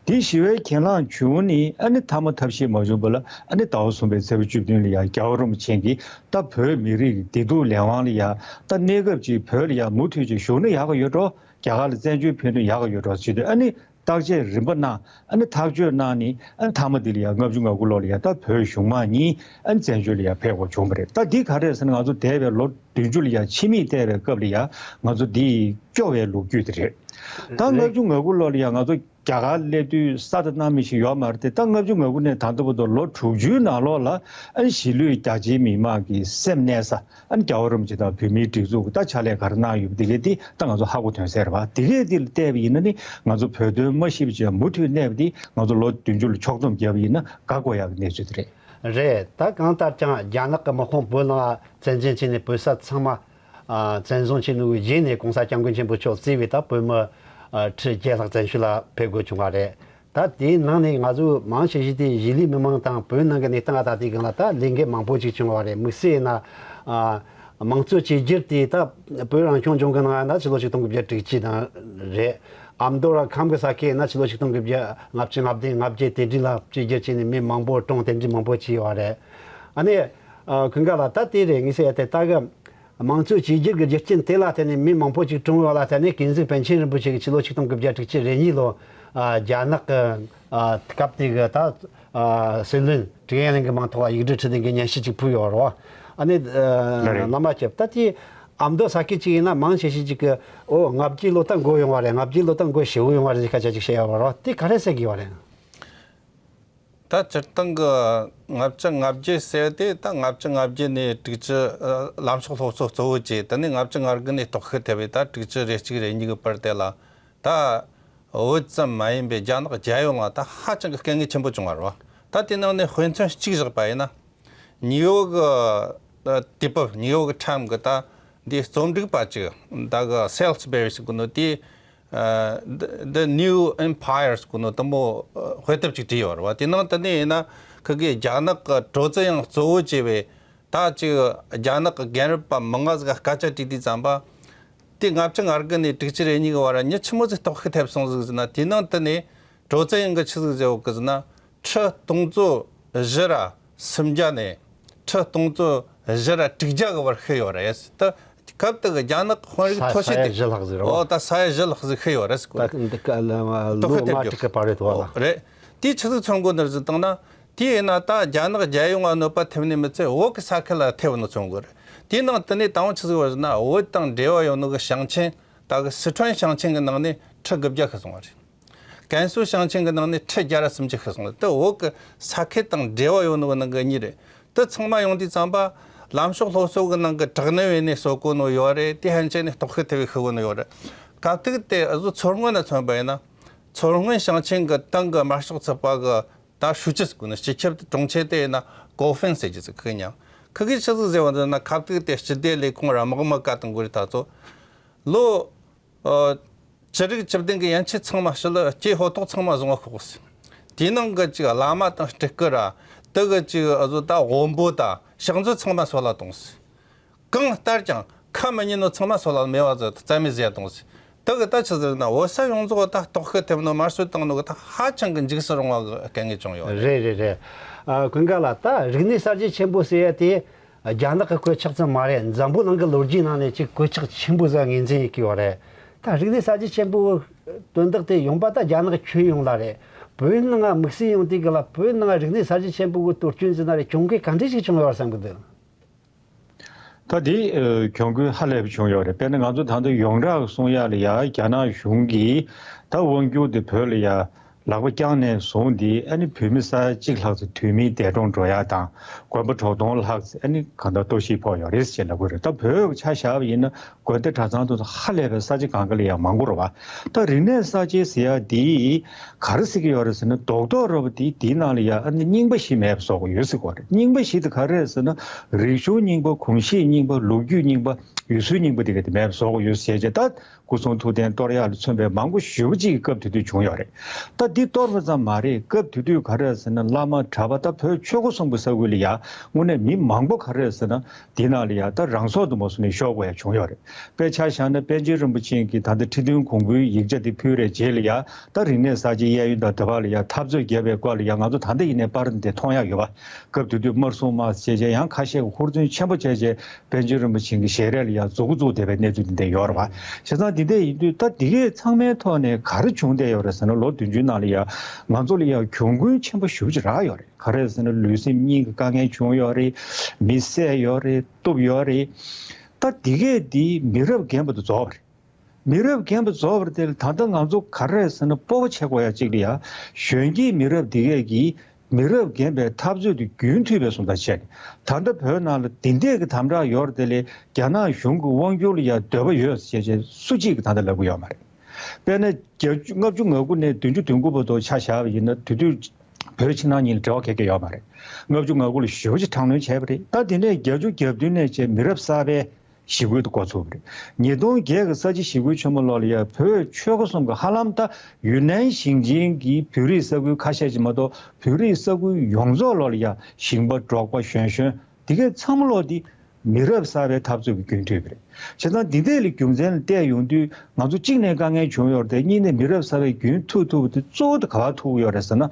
དེ་ཞི་བའི་གྱེན་ལངས་བྱུང་ནས་ཨ་ནི་མཐའ་མ་ཐབས་ཤེས་མ་བྱུང་བ་ལ་ཨ་ནི་ཟླ་བ་གསུམ་པའི་ཚེས་པ་བཅུ་བདུན་ལ་ཡང་རྒྱལ་བ་རིན་པོ་ཆེ་གིས་ད་བོད་མི་རིགས་ཀྱི་བདེ་སྡུག་ལས་དབང་ལ་ཡང་ད་གནས་སྐབས་ཅིག་བོད་ལ་ཡང་མུ་མཐུད་ཅིག་བཞུགས་ན་ཡག་གི་ཡོད་འགྲོ། རྒྱ་གར་ལ་བཙན་བྱོལ་ཕེབས་ན་ཡག་གི་ཡོད་འགྲོ་ཟེར་དུས་ཨ་ནི་བརྟག་དཔྱད་རིམ་པ་གནང་ཨ་ནི་ཐག་གཅོད་གནང་ནས་ཨ་ནི་མཐའ་མ་འདི་ལ་ཡང་ལྔ་བཅུ་ང་དགུ་ལོ་ལ་ཡང་ད་བོད་གཞུང་མང་གཉིས་ཨ་ནི་བཙན་བྱོལ་ལ་ཡང་ཕེབས་དགོས་བྱུང་བ་རེད། ད་འདི་ག་རེ་རེད་ཟེར་ན་ང་ཚོ་འདས་པའི་ལོ་བདུན་ཅུ་ལ་ཡང་ཕྱི་མིག་བལྟས་པའི་སྐབས་ལ་ཡང་ང་ཚོ་འདི་སྐྱོ་བའི་ལོ་རྒྱུས་དེ་རེད། ད་ལྔ་བཅུ་ང་དགུ་ལོ་ལ་ཡང་ང་ཚོ་རྒྱ་གར་སླེབས་དུས་ས་དང་གནམ་མི་ཞིག་ཡོད་མ་རེད་དེ། ད་ལྔ་བཅུ་ང་དགུ་ནས་ད་ལྟ་བར་དུ་ལོ་དྲུག་ཅུའི་ནང་ལོགས་ལ་ཨ་ནི་གཞིས་ལུས་རྒྱ་ཆེའི་མི་མང་གི་སེམས་གནས་ས་ཨ་ནི་རྒྱལ་བ་རིན་པོ་ཆེ་དང་བོད་མིའི་སྒྲིག་འཛུགས་ཀྱི་ད་ཕྱག་ལས་ག་རེ་གནང་ཡོད་པ་དེ་གས་དེ་ད་ང་ཚོ་ཧ་གོ་དོན་གསལ་རེད་བ། དེ་གས་དེ་ལ་བལྟས་པ་ཡིན་ན་ནི་ང་ཚོ་བོད་དོན་མ་ཤེས་པ་བྱས་མུ་མཐུད་གནས་པ་དེ་ང་ཚོ་ལོ་བདུན་ཅུ་ལ་ཕྱོགས་བསྡོམས་བརྒྱབ་པ་ཡིན་ན་དགའ་དགོས་ཡག་གི་གནས་ཚུལ་དེ་རེད། རེད། ད་གང་ལྟར་ཀྱང་རྒྱ་ནག་གི་དམག་དཔུང་བོད་ནང་བཙན་འཛུལ་བྱས་ནས་བོད་ས་ཚང་མ་ཨ་བཙན་བཟུང་བྱས་ནུས་པའི་རྗེས་ནས་༸གོང་ས་༸སྐྱབས་མགོན་ཆེན་པོ་མཆོག་གཙོས་པའི་ད་བོད་མི་ཨ་ཁྲི་བརྒྱད་ལྷག་བཙན་བྱོལ་ལ་ཕེབས་དགོས་བྱུང་བ་རེད། ད་དེའི་ནང་ནས་ང་ཚོས་མང་ཆེ་ཤོས་དེ་གཞིས་ལུས་མི་མང་དང་བོད་ནང་གི་གནས་སྟངས་ད་ལྟའི་སྒང་ལ་ད་ལས་འགུལ་མང་པོ་ཅིག་བྱུང་བ་རེད། དམིགས་བསལ་ཡིན་ན་ཨ་དམངས་གཙོ་བཅོས་བསྒྱུར་དེ་ད་བོད་རང་སྐྱོང་ལྗོངས་ཀྱི་ནང་ཡིན་ན་ཕྱི་ལོ་ཆིག་སྟོང་དགུ་བརྒྱ་དྲུག་ཅུ་དང་རེད། ཨ་མདོ་ར་ཁམས་ཀྱི་ས་ཁུལ་ཡིན་ན་ཕྱི་ལོ་ཆིག་སྟོང་དགུ་བརྒྱ་ལྔ་བཅུ་ང་བདུན་ང་བརྒྱད་དེ་འདྲ་ལ་བཅོས་བསྒྱུར་བྱས་ནས་མི་མང་པོ་གྲོངས་དེ་འདྲ་མང་པོ་བྱས་ཡོད་རེད། ཨ་ནི་ཨ་ཀུན་དགའ་ལགས་ད་དེ་རེད། ངས་བཤད་ཡ་དེ་ད་གི་དམངས་གཙོ་བཅོས་བསྒྱུར་གྱི་རྒྱུ་རྐྱེན་དེ་ལ་བརྟེན་ནས་མི་མང་པོ་ཅིག་གྲོངས་ཡོད་ལ་བརྟེན་ནས་ཀུན་གཟིགས་པཎ་ཆེན་རིན་པོ་ཆེ་གིས་ཕྱི་ལོ་ཆིག་སྟོང་དགུ་བརྒྱ་དྲུག་ཅུ་རེ་གཉིས་ལོ་ཨ་རྒྱ་ནག་གི་ཨ་སྐབས་དེ་གི་ད་ཨ་སྲིད་བློན་ཀྲིག་ཡན་ལིན་གྱི་མིང་ཐོག་ཡིག་འབྲེལ་ཁྲི་འདོན་གྱི་སྙན་ཞུ་ཅིག་ཕུལ་ཡོད་རེད་བ། ཨ་ནི་ཨ་ལགས་རེད། བླ་མ་སྐྱབས་ད་དེ་ཨ་མདོ་ས་ཁུལ་ཅིག་ཡིན་ན་མང་ཆེ་ཤོས་ཅིག་གི་ཨོ་ལྔ་བརྒྱའི་ལོ་ད་འགོར་ཡོང་བ་རེད། ལྔ་བརྒྱའི་ལོ་ད་འགོར་ཞེ་པོ་ཡོང་བ་རེད་ཟེར་སྐད་ཆ་ཅིག་བཤད་ཡོད་རེད་བ། དེ་ག་རེ་ཟེར་གི་ཡོད་རེད། ད་སྤྱིར་བཏང་གི་ལྔ་བཅུ་ང་བརྒྱད་ཟེར་དེ་ད་ལྔ་བཅུ་ང་བརྒྱད་ནས་དྲུག་ཅུ་ཨ་ལམ་ཕྱོགས་སློབ་གསོ་གཙོ་བོ་བྱས། དེ་ནས་ལྔ་བཅུ་ང་དགུ་ནས་སྟོབས་ཤུགས་ཐེབས་པའི་ད་དྲུག་ཅུ་རེ་གཅིག་རེ་གཉིས་ཀྱི་བར་དེ་ལ་ད་བོད་ཙམ་མ་ཡིན་པའི་རྒྱ་ནག་རྒྱལ་ཡོངས་ལ་ད་ཧ་ཅང་གི་དཀའ་ངལ་ཆེན་པོ་བྱུང་བ་རེད་བ། ད་དེ་ནང་ནས་དཔེ་མཚོན་གཅིག་བཞག་པ་ཡིན་ན། ནིའུ་ཡོག་གི་ཨ་དུས་བབ། ནིའུ་ཡོག་གི་ཊའིམ་གི་ད་འདི་རྩོམ་སྒྲིག་པ་ཅིག་ད་གི་སེལ་སི་བེ་རི་ཟེར་གོ་ནོ་དེ་ཨ་The The New Empire ཟེར་གོ་ནོ་དེ་མོ་ཨ་དཔེ་དེབ་ཅིག་བྲིས་ཡོད་རེད་བ། དེ་ནང་དེ་ནས་ཡིན་ན་ཁི་གེ་རྒྱ་ནག་གི་གྲོས་བསྡུར་ཡང་གཙོ་བོ་བྱས་པའི་ད་ཅིག་རྒྱ་ནག་གི་རྒན་རབས་པ་མང་ང་ཟིག་ག་སྐད་ཆ་དྲིས་དུས་ཙམ་པ། དེ་ལྔ་བཅུ་ང་དགུ་ནས་དྲུག་ཅུ་རེ་གཉིས་ཀྱི་བར་མྱི་ཆི་མོ་ཟིག་སྟོབས་ཤུགས་ཐེབས་སོང་ཟིག་ཟེར་ན། དེ་ནང་དེ་ནས་གྲོས་བསྡུར་ཡང་གི་ཆི་ཟིག་ཟེར་བ་གི་ཟེར་ན། ཁྲི་སྟོང་ཚོ་བཞི་ར་སུམ་བརྒྱ་ནས་ཁྲི་སྟོང་ཚོ་བཞི་ར་དྲུག་བརྒྱ་གི་བར་ཤི་ཡོད་རེད། ད་སྐབས་དེ་གི་རྒྱ་ནག་གི་དཔོན་རིགས་ས་མཐོ་ས་ཤོས་ཡ་དེ་བཞི་ལྷག་ཟིག་རེད་བ། ཨོ་ད་ས་ཡ་བཞི་ལྷག་ཟིག་ཤི་ཡོད་རེད་ཟེར་གོ། ད་འདི་ག་ལ་ལོ་ལྔ་དྲུག་གི་བར་རེད་དོ་བ་ལ། རེད། དེ་ཆི་ཟིག་མཚོན་གོ་ནི་རེད་ཟེར་བཏང་ན། དེ་ཡིན་ན་ད་རྒྱ་ནག་རྒྱལ་ཡོངས་ལ་གནོད་པ་ཐེབས་ནི་མི་ཚད་བོད་ཀྱི་ས་ཁུལ་ལ་ཐེབས་ནི་མཚོན་གོ་རེད། དེའི་ནང་དེ་ནས་དང་པོ་ཆི་ཟིག་བ་ཟེར་ན། བོད་དང་འབྲེལ་བ་ཡོད་ནོ་གི་ཞིང་ཆེན། ད་གི་སི་ཁྲོན་ཞིང་ཆེན་གི་ནང་ནས་ཁྲི་དགུ་བརྒྱ་ཤི་སོང་བ་རེད། ཀན་སུའུ་ཞིང་ཆེན་གི་ནང་ནས་ཁྲི་བརྒྱ་ར་སུམ་ཅུ་ཤི་སོང་བ་རེད། དེ་བོད་ཀྱི་ས་ཁུལ་དང་འབྲེལ་བ་ཡོད་ནོ་གི་ནང་གི་གཉིས་རེད། དེ་ཚང་མ་ཡོང་དུས་ཙམ་པ་ལམ་ཕྱོགས་སློབ་གསོ་གི་ནང་གི་དྲག་གནོན་བྱས་ནས་གསོ་གོ་ནོ་ཡོད་རེད། དེ་ཕན་ཆད་ནས་སྟོབས་ཤུགས་ཐེབས་པའི་ཤི་གོ་ནོ་ཡོད་རེད། སྐབས་དེ་དེ་ཨ་ཟོ་མཚོ་སྔོན་ལ་མཚོན་པ་ཡིན་ན། མཚོ་སྔོན་ཞིང་ཆེན་གི་ཏང་གི་དམར་ཤོག་ཚོགས་པ་གི་ད་ཧྲུའུ་ཅི་ཟེར་གོ་ནི། སྤྱི་ཁྱབ་དྲུང་ཆེ་དེ་ཡིན་ན་ཀོ་ཧྥེན་ཟེར་གྱི་ཟིག་ཁི་ཉང་། ཁི་གིས་ཆི་ཟིག་ཟེར་བ་འདི་ན། སྐབས་དེ་དེ་སྤྱི་བདེ་ལས་ཁུངས་ར་དམག་མི་བཀའ་དང་གོ་རི་ད་ཚོ་ལོ་ཨ་ཅི་རིགས་ཅི་བདུན་གྱི་ཡན་ཆད་ཚང་མ་ཕྱི་ལ་སྐྱེས་ཕོ་ཐོག་ཚང་མ་བཟུང་བ་ཤོག་ཟེར། དེའི་ནང་གི་ཅིག་བླ་མ་དང་སྤྲུལ་སྐུ་ར། དེ་གི་ཅིག་ཨ་ཟོ་ད་དབོན་པོ་ད་ཕྱག་མཛོད་ཚང་མ་སོད་ལ་གཏོང་ཟེར། གང་ལྟར་ཀྱང་ཁ་མི་ཉན་ནོ་ཚང་མ་སོད་ལ་མེད་པ་ཟེར། རྩ་མེད་བཟོས་གཏོང་ཟེར། དེ་གི་ད་ཆི་ཟེར་ན། བོད་ས་ཡོངས་རྫོགས་ད་སྟོབས་ཤུགས་ཐེབས་ནོ་དམར་གསོད་བཏང་ནོ་གི་ད་ཧ་ཅང་གི་འཇིགས་སུ་རུང་བ་གི་དཀའ་ངལ་བྱུང་ཡོད་རེད། རེད་རེད་རེད། ཨ་ཀུན་དགའ་ལགས། ད་རིག་གནས་གསར་བརྗེ་ཆེན་པོ་ཟེར་ཡ་དེ་རྒྱ་ནག་གི་གོད་ཆག་ཙམ་མ་རེད། འཛམ་བུ་གླིང་གི་ལོ་རྒྱུས་ནང་ནས་ཅིག་གོད་ཆག་ཆེན་པོ་ཟིག་ངོས་འཛིན་ཡེད་ཀྱི་ཡོད་རེད། ད་རིག་གནས་གསར་བརྗེ་ཆེན་པོའི་དོན་དག་དེ་ཡོང་པ་ད་རྒྱ་ནག་ཁྱོན་ཡོངས་ལ་རེད། བོད་ནང་དམིགས་བསལ་ཡོང་དུས་གི་ལ་བོད་ནང་རིག་གནས་གསར་བརྗེ་ཆེན་པོ་གི་གཏོར་སྐྱོན་ཟེར་ན་རེད། གྱོང་གུན་ག་འདྲ་ཞིག་བྱུང་ཡོད་བསམ་གི་འདུག་ད་དེ་ཨ་གྱོང་གུན་ཧ་ལས་པ་བྱུང་ཡོད་རེད། དཔེར་ན་ང་ཚོ་ད་ལྟ་ཡོངས་གྲགས་གསུང་ཡག་ལ་ཡ་རྒྱ་ནག་གཞུང་གིས་ད་དབང་སྒྱུར་དེ་བོད་ལ་ཡ་ལག་པ་བརྐྱངས་ནས་བཟུང་སྟེ། ཨ་ནི་བོད་མི་ས་ཡ་གཅིག་ལྷག་ཙམ་དུས་མིན་འདས་གྲོངས་འགྲོ་ཡག་དང་། དགོན་པ་དྲུག་སྟོང་ལྷག་ཙམ་ཨ་ནི་གང་ལྟར་གཏོར་བཤིག་ཕོག་ཡོད་རེད་ཅེས་ལབ་ཀྱི་རེད། ད་བོད་ཆ་བཞག་པ་ཡིན་ན། དགོན་སྡེ་གྲྭ་ཚང་དེ་ཚོ་ཧ་ལས་པའི་ས་ཆ་གང་ག་ལ་ཡང་མང་པོ་རེད་བ། ད་རིག་གནས་གསར་བརྗེ་ཟེར་ཡ་འདི་ག་རེ་ཟེར་གྱི་ཡོད་རེད་ཟེར་ན། རྡོག་རྡོག་རེད་བ། དེ་དེའི་ནང་ལ་ཡ་ཨ་ནི་རྙིང་པ་ཞིག་མེད་པ་བཟོ་དགོས་ཡོད་ཟེར་གྱི་ཡོད་རེད། རྙིང་པ་ཞིག་དེ་ག་རེ་རེད་ཟེར་ན། རིག་གཞུང་རྙིང་པ། གོམས་གཤིས་རྙིང་པ། ལོ་རྒྱུས་རྙིང་པ། ཡུལ་སྲོལ་རྙིང་པ་དེ་ག་དེ་མེད་པ་བཟོ་དགོས་ཡོད་ཟེར་བྱས། ད་སྐུ་གསུང་ཐུགས་རྟེན་གཏོར་ཡག་ལ་མཚོན་པའི་མང་པོ་ཞེ་པོ་ཅིག་གི་སྐབས་དེ་དུས་བྱུང་ཡོད་རེད། ད་ འདི་གཏོར་བ་ཙམ་མ་རེད། སྐབས་དེ་དུས་ག་རེ་ཟེར་ན། བླ་མ་གྲྭ་པ་ད་བོད་ཆོལ་ཁ་གསུམ་གྱི་ས་ཁུལ་ལ་ཡ་དངོས་གནས་མི་མང་པོ་ག་རེ་ཟེར་ན། འདི་ནང་ལ་ཡ་ད་རང་སྲོག་དུ་མ་བཟུང་ནས་ཤོར་དགོས་ཡ་བྱུང་ཡོད་རེད། དཔེ་ཆ་བཞག་ན་པཎ་ཆེན་རིན་པོ་ཆེ་གིས་ད་ལྟ་ཁྲི་འདོན་གོང་བུའི་ཡིག་ཆ་དེ་ཕུལ་རེ་རྗེས་ལ་ཡ་ད་རིག་གནས་གསར་བརྗེའི་གཡས་གཡོན་དང་དེ་བར་ལ་ཡ་འཐབ་རྩོད་བརྒྱབ་པའི་སྐོར་ལ་ཡ་ང་ཚོ་ད་ལྟ་ཡིན་ནའི་པར་འདི་མཐོང་ཡ་ཡོད་པ། སྐབས་དེ་དུས་དམར་སྲུང་དམག་བྱས་བྱས་ཡང་ཁ་ཤས་ཀྱིས་ཧུར་བརྩོན་ཆེན་པོ་བྱས་བྱས་པཎ་ཆེན་རིན་པོ་ཆེ་གི་ཞལ་རས་ལ་ཡ་མཛུབ་གུ་བཙུགས་བསྡད་པའི་གནས་ཚུལ་འདི་འདྲ་ཡོད་རེད་བ། བྱས་ཙང་འདི་འདྲ་ཡིན་དུས་ད་འདི་གའི་ཚང་མའི་ཐོག་ནས་ག་རེ་བྱུང་བསྡད་ཡོད་རེད་ཟེར་ན། ལོ་བདུན་ཅུའི་ནང་ལ་ཡ་ང་ཚོ་ལ་ཡ་གྱོང་གུན་ཆེན་པོ་ཞེ་པོ་ཅིག་རག་ཡོད་རེད། ག་རེ་ཟེར་ན། ལུས་སེམས་གཉིས་ཀྱི་དཀའ་ངལ་བྱུང་ཡོད་རེད། མི་བསད་ཡོད་རེད། གཏུབ་ཡོད་རེད། ད་འདི་གས་འདི་མི་རབས་རྒན་པ་དེ་རྫོགས་པ་རེད། མི་རབས་རྒན་པ་རྫོགས་པ་དེ་ལ་ད་ལྟ་ང་ཚོ་ག་རེ་ཟེར་ན། སྤོབས་པ་བྱེད་དགོས་ཡ་གཅིག་ལ་ཡ་གཞོན་སྐྱེས་མི་རབས་འདི་གས་ཀྱིས་མི་རབས་རྒན་པའི་འཐབ་རྩོད་དེ་རྒྱུན་མཐུད་པའི་བཟོ་ལྟ་བྱས་ནས། ད་ལྟ་བོད་ནང་ལ་འདི་འདྲས་ཀྱི་དམ་དྲག་ཡོད་རེད་དེ་ལས་རྒྱ་ནག་གཞུང་གི་དབང་སྒྱུར་ལ་ཡ་འདོད་པ་ཡོད་ཟེར་བྱས་སུ་གཅིག་གིས་ད་ལྟ་ལབ་ཀྱི་ཡོད་མ་རེད། དཔེར་ན། བརྒྱད་ཅུ་ལྔ་བཅུ་ང་དགུ་ནས་བདུན་ཅུ་དོན་དགུ་བར་དུ་ཆ་བཞག་པ་ཡིན་ན། དེ་དུས་བོད་ཕྱི་ནང་གཉིས་ལ་འབྲེལ་བ་ག་གེ་ཡོད་མ་རེད། ལྔ་བཅུ་ང་དགུ་ལ་ཞེ་པོ་ཅིག་དྲག་གནོན་བྱས་པ་རེད། ད་དེ་ནས་བརྒྱད་ཅུ་གྱ་བདུན་ནས་བྱས་མི་རབས་གསར་པའི་ཞི་རྒོལ་དེ་འགོ་ཚུགས་པ་རེད། ཉིས་སྟོང་བརྒྱད་ཀྱི་ས་བྱི་ཞི་རྒོལ་ཆེན་མོ་ལོགས་ལ་ཡ་བོད་ཆོལ་ཁ་གསུམ་གྱི་ཧ་ལམ་ད་ཡུན་ནན་ཞིང་ཆེན་གྱི་བོད་རིགས་ས་ཁུལ་ཁ་ཤས་ཅིག་མ་གཏོགས་བོད་རིགས་ས་ཁུལ་ཡོངས་རྫོགས་ལོགས་ལ་ཡ་ཞིང་པ་འབྲོག་པ་གཞོན་གཞོན་དེ་གས་ཚང་མ་ལོག་འདི་མི་རབས་གསར་པའི་འཐབ་རྩོད་ཀྱི་རྒྱུན་མཐུད་པ་རེད། བྱས་ཙང་འདི་འདྲས་ལ་རྒྱུ་མཚན་ལ་བལྟས་ཡོང་དུས་ང་ཚོ་གཅིག་ནས་དཀའ་ངལ་བྱུང་ཡོད་རེད་དེ། གཉིས་ནས་མི་རབས་གསར་པའི་རྒྱུན་མཐུད་ཐུབ་པ་དེ་གཙོ་བོ་དེ་ག་པར་ཐུག་ཡོད་རེད་ཟེར་ན།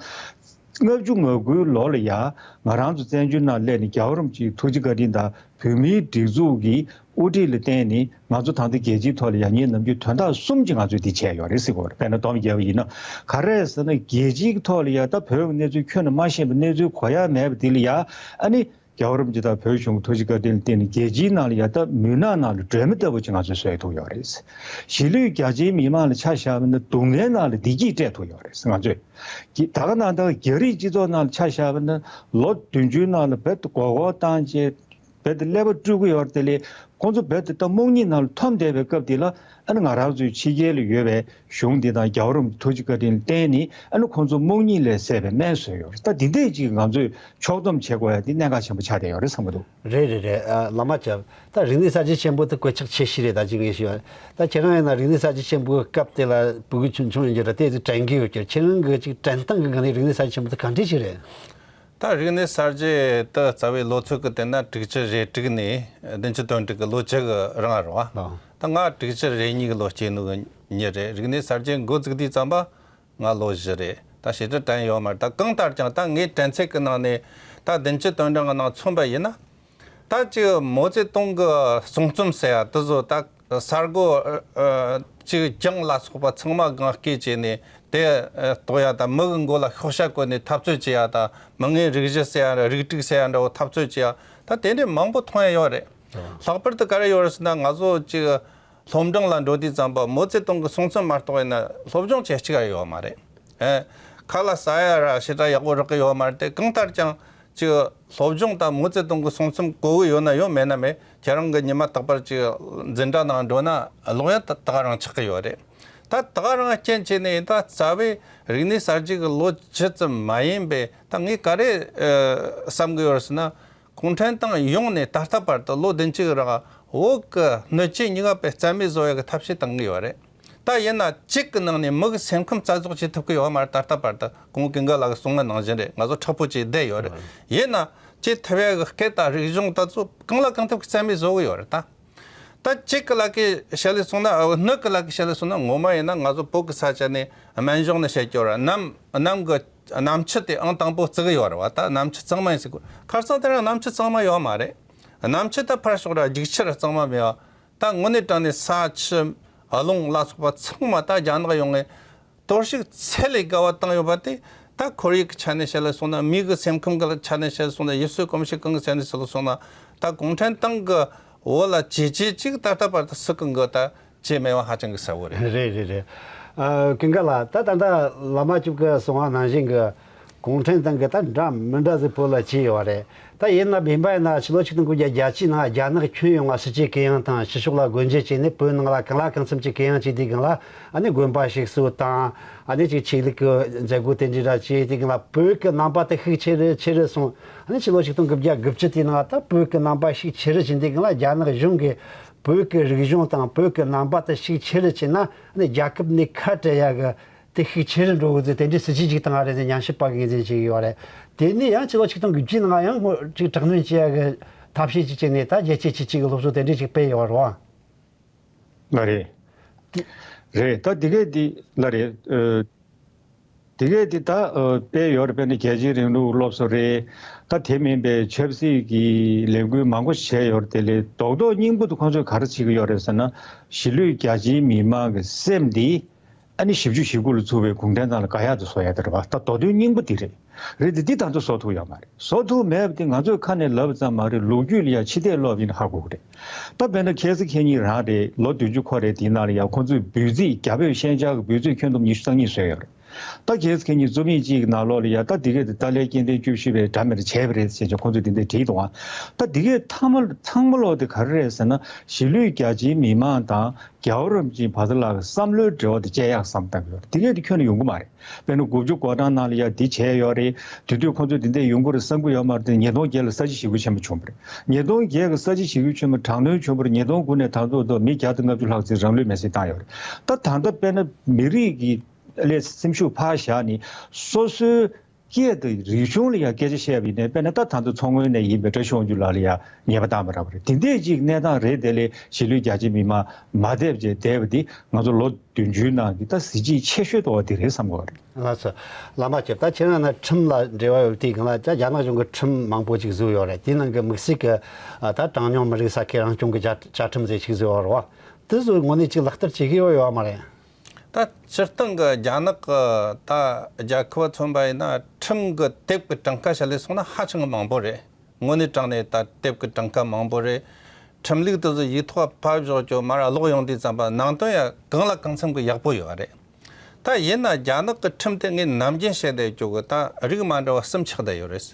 ལྔ་བཅུ་ང་དགུའི་ལོ་ལ་ཡ་ང་རང་ཚོ་བཙན་བྱོལ་ནང་སླེབས་ནས་རྒྱལ་བ་རིན་པོ་ཆེའི་ཐུགས་རྗེ་བཀའ་དྲིན་དང་བོད་མིའི་སྒྲིག་འཛུགས་ཀྱི་དབུ་ཁྲིད་ལ་བརྟེན་ནས་ང་ཚོ་ད་ལྟ་རྒྱལ་སྤྱིའི་ཐོག་ལ་ཡ་ངས་ནམ་རྒྱུན་དོན་དག་གསུམ་གྱིས་ང་ཚོས་འདི་བྱས་ཡོད་རེད་ཟེར་གྱི་ཡོད་རེད། དཔེར་ན་སྡོམ་རྒྱག་པ་ཡིན་ན། ག་རེ་ཟེར་ན། རྒྱལ་སྤྱིའི་ཐོག་ལ་ཡ་ད་བོད་ཀྱི་གནས་ཚུལ་ཁྱོན་ནས་མ་ཤེས་པ། གནས་ཚུལ་གོ་ཡ་མེད་པ་འདི་ལ་ཡ་ཨ་ནི། རྒྱལ་བ་རིན་པོ་ཆེ་དང་བོད་གཞུང་གི་ཐུགས་རྗེ་བཀའ་དྲིན་ལ་བརྟེན་ནས་རྒྱལ་སྤྱིའི་ནང་ལ་ཡ་ད་མུན་ནག་ནང་ལ་སྒྲོན་མེ་ལྟ་བུ་ཅིག་ང་ཚོས་བཟོས་ཐུབ་ཡོད་རེད། གཞིས་ལུས་རྒྱ་ཆེའི་མི་མང་ལ་ཆ་བཞག་པ་ན་སྡུག་བསྔལ་ནང་ལ་བདེ་སྐྱིད་སྤྲད་ཐུབ་ཡོད་རེད་ང་ཚོས། ད་ག་ནང་ལྟར་རྒྱ་རིགས་སྤྱི་ཚོགས་ནང་ལ་ཆ་བཞག་པ་ན་ལོ་བདུན་ཅུའི་ནང་ལ་རྦད་དེ་མགོ་སྐོར་བཏང་བྱས་རྦད་དེ་ཀླད་པ་སྤྲུལ་གྱི་ཡོད་རེད་དེ་ལས། ཁོང་ཚོ་རྦད་དེ་ད་རྨོངས་གཉིད་ནང་ལ་འཐོམ་བསྡད་པའི་སྐབས་དེ་ལ། ཨ་ནི་ང་རང་ཚོའི་ཕྱི་རྒྱལ་ལ་ཡོད་པའི་གཞུང་འདི་དང་རྒྱལ་བ་རིན་པོ་ཆེའི་ཐུགས་རྗེ་བཀའ་དྲིན་ལ་བརྟེན་ནས་ཨ་ནི་ཁོང་ཚོ་རྨོངས་གཉིད་ལས་སད་པའི་སྨན་བཟོས་ཡོད་རེད། ད་འདི་འདྲས་ཅིག་ང་ཚོས་ཕྱོགས་བསྡོམས་བྱེད་དགོས་ཡ་འདི་གནད་འགག་ཆེན་པོ་ཆགས་བསྡད་ཡོད་རེད་བསམ་གྱི་འདུག། རེད་རེད་རེད། ཨ། བླ་མ་ལྕགས། ད་རིག་གནས་གསར་བརྗེ་ཆེན་པོ་དེ་གོད་ཆག་ཆེ་ཤོས་རེད། ད་ཅིག་ངས་ཞུས་པ། ད་ཁྱེད་རང་ཡིན་ན་རིག་གནས་གསར་བརྗེ་ཆེན་པོའི་སྐབས་དེ་ལ་ཕྲུ་གུ་ཆུང་ཆུང་ཡིན་རྒྱུ་ར་དེ་ཚོ་དྲན་གྱི་ཡོད་ཀྱི། ཁྱེད་རང་གི་ཅིག་དྲན་སྟངས་ཀྱི་སྒང་ནས་རིག་གནས་གསར་བརྗེ་ཆེན་པོ་དེ་ག་འདྲས་ཅིག་རེད། ད་རིག་གནས་གསར་བརྗེ་དེ་རྩ་བའི་ལོ་ཚོད་ཀྱི་དེ་ན་དྲུག་ཅུ་རེ་དྲུག་ནས་བདུན་ཅུ་དོན་དྲུག་གི་ལོ་བཅུ་གི་རིང་རེད་བ། ལགས། ད་ང་དྲུག་ཅུ་རེ་གཉིས་གི་ལོ་སྐྱེས་ནོ་གི་མྱི་རེད། རིག་གནས་གསར་བརྗེ་འགོ་བཙུགས་དུས་ཙམ་པ་ང་ལོ་བཞི་རེད། ད་ཞེ་དྲག་དྲན་ཡོད་མ་རེད། ད་གང་ལྟར་ཀྱང་ད་ངའི་དྲན་ཚད་ཀྱི་ནང་ནས་ད་བདུན་ཅུ་དོན་གྲངས་ཀྱི་ནང་མཚོན་པ་ཡིན་ན། ད་ཅིག་མའོ་ཙེ་ཏུང་གི་གསུང་རྩོམ་ཟེར་ཡ་དེ་ཚོ། ད་གསར་འགོད་ཅིག་གྱང་ལ་སོགས་པ་ཚང་མ་གང་བསྐྱལ་བྱས་ནས་དེ་གཏོར་ཡ་དང་། མི་གི་མགོ་ལ་ཤོག་བྱ་བཀོད་ནས་འཐབ་རྩོད་བྱེད་ཡ་དང་། མི་ངན་རིགས་བཞི་ཟེར་ཡ་ར་རིགས་དྲུག་ཟེར་ཡ་འདྲ་བོ་འཐབ་རྩོད་བྱེད་ཡ། ད་དེ་འདྲའི་མང་པོ་མཐོང་ཡ་ཡོད་རེད། ལྷག་པར་དུ་ག་རེ་ཡོད་རེད་ཟེར་ན། ང་ཚོ་ཅིག་སློབ་འབྲིང་ལ་འགྲོ་དུས་ཙམ་པ་མའོ་ཙེ་ཏུང་གི་གསུང་རྩོམ་མ་གཏོགས་ཡིན་ན་སློབ་སྦྱོང་བྱེད་གཅིག་ཡོད་མ་རེད། ཨེ། ཁ་ལ་ཟ་ཡ་ར་ཞེ་དྲག་ཡག་པོ་རག་གི་ཡོད་མ་རེད་དེ། གང་ལྟར་ཀྱང་ཅིག་སློབ་སྦྱོང་དང་མའོ་ཙེ་ཏུང་གི་གསུང་རྩོམ་གོ་གི་ཡོད་ན་ཡོད། མེད་ན་མེད། ཁྱེད་རང་གི་ཉི་མ་རྟག་པར་ཅིག་འཛིན་གྲྭ་ནང་འགྲོ་ན་ཀློག་ཡ་ད་ད་ག་རང་ཆགས་ཀྱི་ཡོད་རེད། ད་ད་ག་རང་རྐྱེན་བྱས་ནས་ད་རྩ་བའི་རིག་གནས་གསར་བརྗེ་གི་ལོ་བཅུ་ཙམ་མ་ཡིན་པའི། ད་ངས་ག་རེ་ཨ་བསམ་གི་ཡོད་རེད་ཟེར་ན། གུང་ཁྲན་ཏང་ཡོངས་ནས་ད་ལྟ་བར་དུ་ལོ་བདུན་ཅུ་གི་རིང་བོད་ཀྱི་སྣོད་བཅུད་སྙིང་པོ་རྩ་མེད་བཟོ་ཡག་གི་ཐབས་ཤེས་བཏང་གི་ཡོད་རེད། ད་ཡིན་ན་གཅིག་གི་ནང་ནས་མི་གི་སེམས་ཁམས་རྩ་རྫོགས་བྱེད་ཐུབ་ཀྱི་ཡོད་མ་རེད། ད་ལྟ་བར་དུ་གོང་ཀུན་དགའ་ལགས་ཀྱིས་གསུངས་པ་ནང་བཞིན་རེད། ང་ཚོ་མཁྲེགས་པོ་བྱས་བསྡད་ཡོད་རེད། ཡིན་ན་བྱེད་ཐུབ་ཡག་གི་སྐད་དང་རིག་གཞུང་དེ་ཚོ་གང་ལ་གང་ཐུབ་ཀྱིས་རྩ་མེད་བཟོ་གི་ཡོད་རེད་ད། ད་གཅིག་གི་ལག་གིས་བཤད་ལས་སོང་ན། ཨ། སྣོད་ཀྱི་ལག་གིས་བཤད་ལས་སོང་ན། ངོ་མ་ཡིན་ན་ང་ཚོ་བོད་ཀྱི་ས་ཆ་ནས་སྨན་གཞུང་ནས་བཤད་རྒྱུ་ར། གནམ་གནམ་གྱི་གནམ་ཆུ་དེ་ཨང་དང་པོ་བརྩི་གི་ཡོད་རེད་བ། ད་གནམ་ཆུ་གཙང་མ་ཡིན་ཟེར་གོ། ཁ་སང་དེ་རིང་གནམ་ཆུ་གཙང་མ་ཡོད་མ་རེད། གནམ་ཆུ་ད་ཕར་ཞོག་ར་རྒྱུག་ཆུ་ར་གཙང་མ་མེད་བ། ད་དངོས་གནས་དྲང་གནས་ས་ཆུ་རླུང་ལ་སོགས་པ་ཚང་མ་ད་རྒྱ་ནག་ཡོང་ངེ་གཏོར་བཤིག་ཚད་ལས་བརྒལ་བ་བཏང་ཡོད་པ་དེ། ད་ཁོར་ཡུག་གི་ཆ་ནས་བཤད་ལས་སོང་ན། མི་གི་སེམས་ཁམས་ཀྱི་ཆ་ནས་བཤད་ལས་སོང་ན། ཡུལ་སྲོལ་གོམས་གཤིས་གང་གི་ཆ་ནས་བཤད་ལས་སོང་ན། ད་གུང་ཁྲན་ཏང་གི་འོག་ལ་བྱས་རྗེས་ཅིག་ད་ལྟ་བར་དུ་སུ་གང་གིས་ད་བྱས་མེད་པ་ཧ་ཅང་གི་གསལ་བོ་རེད། རེད་རེད་རེད། ཨ། ཀུན་དགའ་ལགས། ད་ད་ལྟ་བླ་མ་ཁྱོད་ཀྱིས་གསུངས་པ་ནང་བཞིན་གྱི་གུང་ཁྲན་ཏང་གིས་ད་འདྲ་མི་འདྲ་ཟིག་བོད་ལ་བྱས་ཡོད་རེད། ད་ཡིན་ན་བདེན་པ་ཡིན་ན་ཕྱི་ལོ་ཆིག་སྟོང་དགུ་བརྒྱ་བརྒྱད་ཅུའི་ནང་རྒྱ་ནག་ཁྱོན་ཡོངས་ལ་ཕྱི་རྒྱལ་གུ་ཡངས་དང་ཕྱི་ཕྱོགས་ལ་སྒོ་འབྱེད་བྱས་ནས་བོད་ནང་ལ་གང་ལ་གང་འཚམ་ཅིག་གུ་ཡངས་བྱས་དུས་སྒང་ལ། ཨ་ནི་དགོན་པ་ཞིག་གསོ་དང་། ཨ་ནི་ཅིག་ཆོས་ལུགས་ཀྱི་མཛད་སྒོ་དེ་འདྲ་ར་བྱས་དུས་སྒང་ལ་བོད་ཀྱི་རྣམ་པ་དེ་ཤུགས་ཆེ་རུ་ཆེ་རུ་སོང་། ཨ་ནི་ཕྱི་ལོ་ཆིག་སྟོང་དགུ་བརྒྱ་དགུ་བཅུ་དེའི་ནང་ད་བོད་ཀྱི་རྣམ་པ་ཤུགས་ཆེ་རུ་ཕྱིན་དུས་སྒང་ལ་རྒྱ་ནག་གཞུང་གིས་བོད་ཀྱི་རིག་གཞུང་དང་བོད་ཀྱི་རྣམ་པ་དེ་ཤུགས་ཆེ་རུ་ཕྱིན་ན། ཨ་ནི་རྒྱལ་ཁབ་ནས་ཁ་བྲལ་ཡག་གི་ དེ་ཤུགས་ཆེ་རུ་འགྲོ་གི་ཟེར། དེ་འདྲའི་སྲིད་ཇུས་ཅིག་བཏང་བ་རེད་ཟེར། ཉམས་ཞིབ་པ་གི་ངོས་འཛིན་བྱེད་ཀྱི་ཡོད་རེད། དེ་ནས་ཡང་ཕྱི་ལོ་ཆིག་སྟོང་དགུ་བརྒྱའི་ནང་ཡང་ངོ་ཅིག་དྲག་གནོན་བྱེད་ཡ་གི་ཐབས་ཤེས་ཅིག་བྱས་ནས། ད་རྒྱལ་སྤྱིའི་ཆུ་བཅུ་གི་སློབ་གསོ་དེ་འདྲའི་ཅིག་སྤེལ་ཡོད་རེད་བ། ལགས་རེད། རེད། ད་དེ་གས་དེ་ལགས་རེད། ཨ། དེ་གས་དེ་ད་ཨ་སྤེལ་ཡོད་རེད། དཔེར་ན་རྒྱལ་གཅེས་རིང་ལུགས་སློབ་གསོ་རེད། ད་དེ་མིན་པའི་ཆབ་སྲིད་ཀྱི་ལས་འགུལ་མང་པོ་བྱས་ཡོད་རེད། དེ་ལས་རྡོག་རྡོག་སྙིང་པོ་དེ་ཁོང་ཚོས་ག་རེ་བྱེད་ཀྱི་ཡོད་རེད་ཟེར་ན། གཞིས་ལུས་རྒྱ་ཆེའི་མི་མང་གི་སེམས་འདི་ཨ་ནི་བཞི་བཅུ་ཞེ་དགུ་ལ་ཚུད་པའི་གུང་ཁྲན་ཏང་ལ་དགག་ཡག་དེ་བཟོ་ཡག་དེ་རེད་བ། ད་མདོ་དོན་སྙིང་པོ་འདི་རེད། རེད་དེ། འདི་ད་ཚོ་བཟོ་ཐུབ་ཡོད་མ་རེད། བཟོ་ཐུབ་མེད་པ་དེ་ང་ཚོས་ཁ་ནས་ལབ་ཙམ་མ་རེད། ལོ་རྒྱུས་ལ་ཡང་ཕྱི་བལྟས་སློག་པ་ཡིན་ན་ཧ་གོ་གི་རེད། ད་དཔེར་ན་ཁེ་སི་ཁེ་གཉིས་རང་རེད། ལོ་བདུན་ཅུ་འཁོར་རེད། དེའི་ནང་ལ་ཡང་ཁོང་ཚོས་འབོད་ཚིག་རྒྱ་བོད་ཤན་སྦྱར་གྱི་འབོད་ཚིག་ཁྱོན་བསྡོམས་ཉི་ཤུ་རྩ་གཉིས་བཟོས་ཡོད་རེད། ད་ཁེ་སི་ཁེ་གཉིས་རྩོམ་ཡིག་གཅིག་གི་ནང་ལོགས་ལ་ཡང་ད་འདི་གས་དེ་ཏཱ་ལའི་སྐྱེ་ལྡན་བཅུ་བཞི་པས་འདྲ་མི་འདྲ་བྱས་པ་རེད་ཟེར་བྱས་ཁོང་ཚོས་དེ་འདྲ་བྲིས་འདུག་ཨ། ད་འདི་གས་ཐ་མ་ཚང་མ་ལོག་དེ་ག་རེ་རེད་ཟེར་ན། གཞིས་ལུས་རྒྱ་ཆེའི་མི་མང་དང་རྒྱལ་བ་རིན་པོ་ཆེ་བར་དུ་ལ་བསམ་བློའི་འབྲེལ་བ་དེ་བཅད་ཡག་བསམ་བཏང་གི་ཡོད་རེད། དེ་གས་དེ་ཁྱོན་ནས་ཡོང་གི་མ་རེད། དཔེར་ན་དགུ་བཅུ་གོ་གྲངས་ནང་ལ་ཡ་འདི་བྱས་ཡོད་རེད། དེ་དུས་ཁོང་ཚོས་འདི་འདྲས་ཡོང་གི་རེད་བསམ་གི་ཡོད་མ་རེད་དེ། ཉིས་སྟོང་བརྒྱད་ལ་ས་བྱི་ཞི་རྒོལ་ཆེན་པོ་བྱུང་བ་རེད། ཉིས་སྟོང་བརྒྱད་ཀྱི་ས་བྱི་ཞི་རྒོལ་ཆེན་པོ་དྲག་གནོན་བྱུང་བ་རེད། ཉིས་སྟོང་དགུ་ནས་ད་ཚོད་ཐོག་མི་བརྒྱ་དང་ལྔ་བཅུ་ལྷག་ཙམ་རང་ལུས་མེར་སྲེག་བཏང་ཡོད་རེད། ད་ད་ལྟ་དཔེར་ན་མི་རིགས་ཀྱི་ལས་སེམས་ཤུགས་ཕར་བཞག་ནས་སོ་སོའི་སྐད་དང་རིག་གཞུང་ལ་ཡང་སྐད་ཆ་བཤད་པ་ཡིན་ནའི། དཔེར་ན་ད་ད་ཚོད་མཚོ་སྔོན་ནས་ཡིན་པའི་བཀྲ་ཤིས་དབང་ཕྱུག་ལགས་ལ་ཡང་ཉེས་པ་བཏང་བ་རག་པ་རེད། དེ་འདྲས་ཅིག་གནས་སྟངས་རེད། དེ་ལས་གཞིས་ལུས་རྒྱ་ཆེ་མི་མང་མ་བསྡད་བྱས་བསྡད་པ་འདི་ང་ཚོ་ལོ་བདུན་ཅུའི་ནང་གི་ད་གཟི་བརྗིད་ཆེ་ཤོས་དེ་བ་འདི་རེད་བསམ་གྱི་ཡོད་རེད། ལགས་སོ། བླ་མ་ཁྱེད། ད་ཁྱེད་རང་ནི་ཁྲིམས་ལ་འབྲེལ་བ་ཡོད་དུས་སྒང་ལ། ད་རྒྱ་ནག་གཞུང་གིས་ཁྲིམས་མང་པོ་ཅིག་བཟོས་ཡོད་རེད། དེའི་ནང་གི་དམིགས་བསལ་གྱི་ཨ་ད་གྲངས་ཉུང་མི་རིགས་ས་ཁུལ་རང་སྐྱོང་གི་བཅའ་བཅའ་ཁྲིམས་ཟེར་ཅིག་བཟོས་ཡོད་རེད་བ། དེ་ཚོ་དངོས་གནས་ཅིག་ལག་བསྟར་བྱེད་ཀྱི་ཡོད་ཡོད་མ་རེད། ད་སྤྱིར་བཏང་གི་རྒྱ་ནག་གི་ད་རྒྱལ་ཁབ་མཚོན་པ་ཡིན་ན། ཁྲིམས་ཀྱི་དེབ་ཀྱི་གྲངས་ཀ་བྱས་ལས་སོང་ན་ཧ་ཅང་གི་མང་པོ་རེད། དངོས་གནས་དྲང་གནས་ད་དེབ་ཀྱི་གྲངས་ཀ་མང་པོ་རེད། ཁྲིམས་ལུགས་དེ་ཚོ་ཡིག་ཐོག་ཕབ་བཞག་རྒྱུ་མར་ཀློག་ཡོང་དུས་ཙམ་པ་ནང་དོན་ཡང་གང་ལ་གང་འཚམ་གྱི་ཡག་པོ་ཡོད་རེད། ད་ཡིན་ན་རྒྱ་ནག་གི་ཁྲིམས་དེ་ངས་ནམ་རྒྱུན་བཤད་བསྡད་རྒྱུ་གི་ད་རིགས་མ་འདྲ་བ་གསུམ་ཆགས་བསྡད་ཡོད་རེད།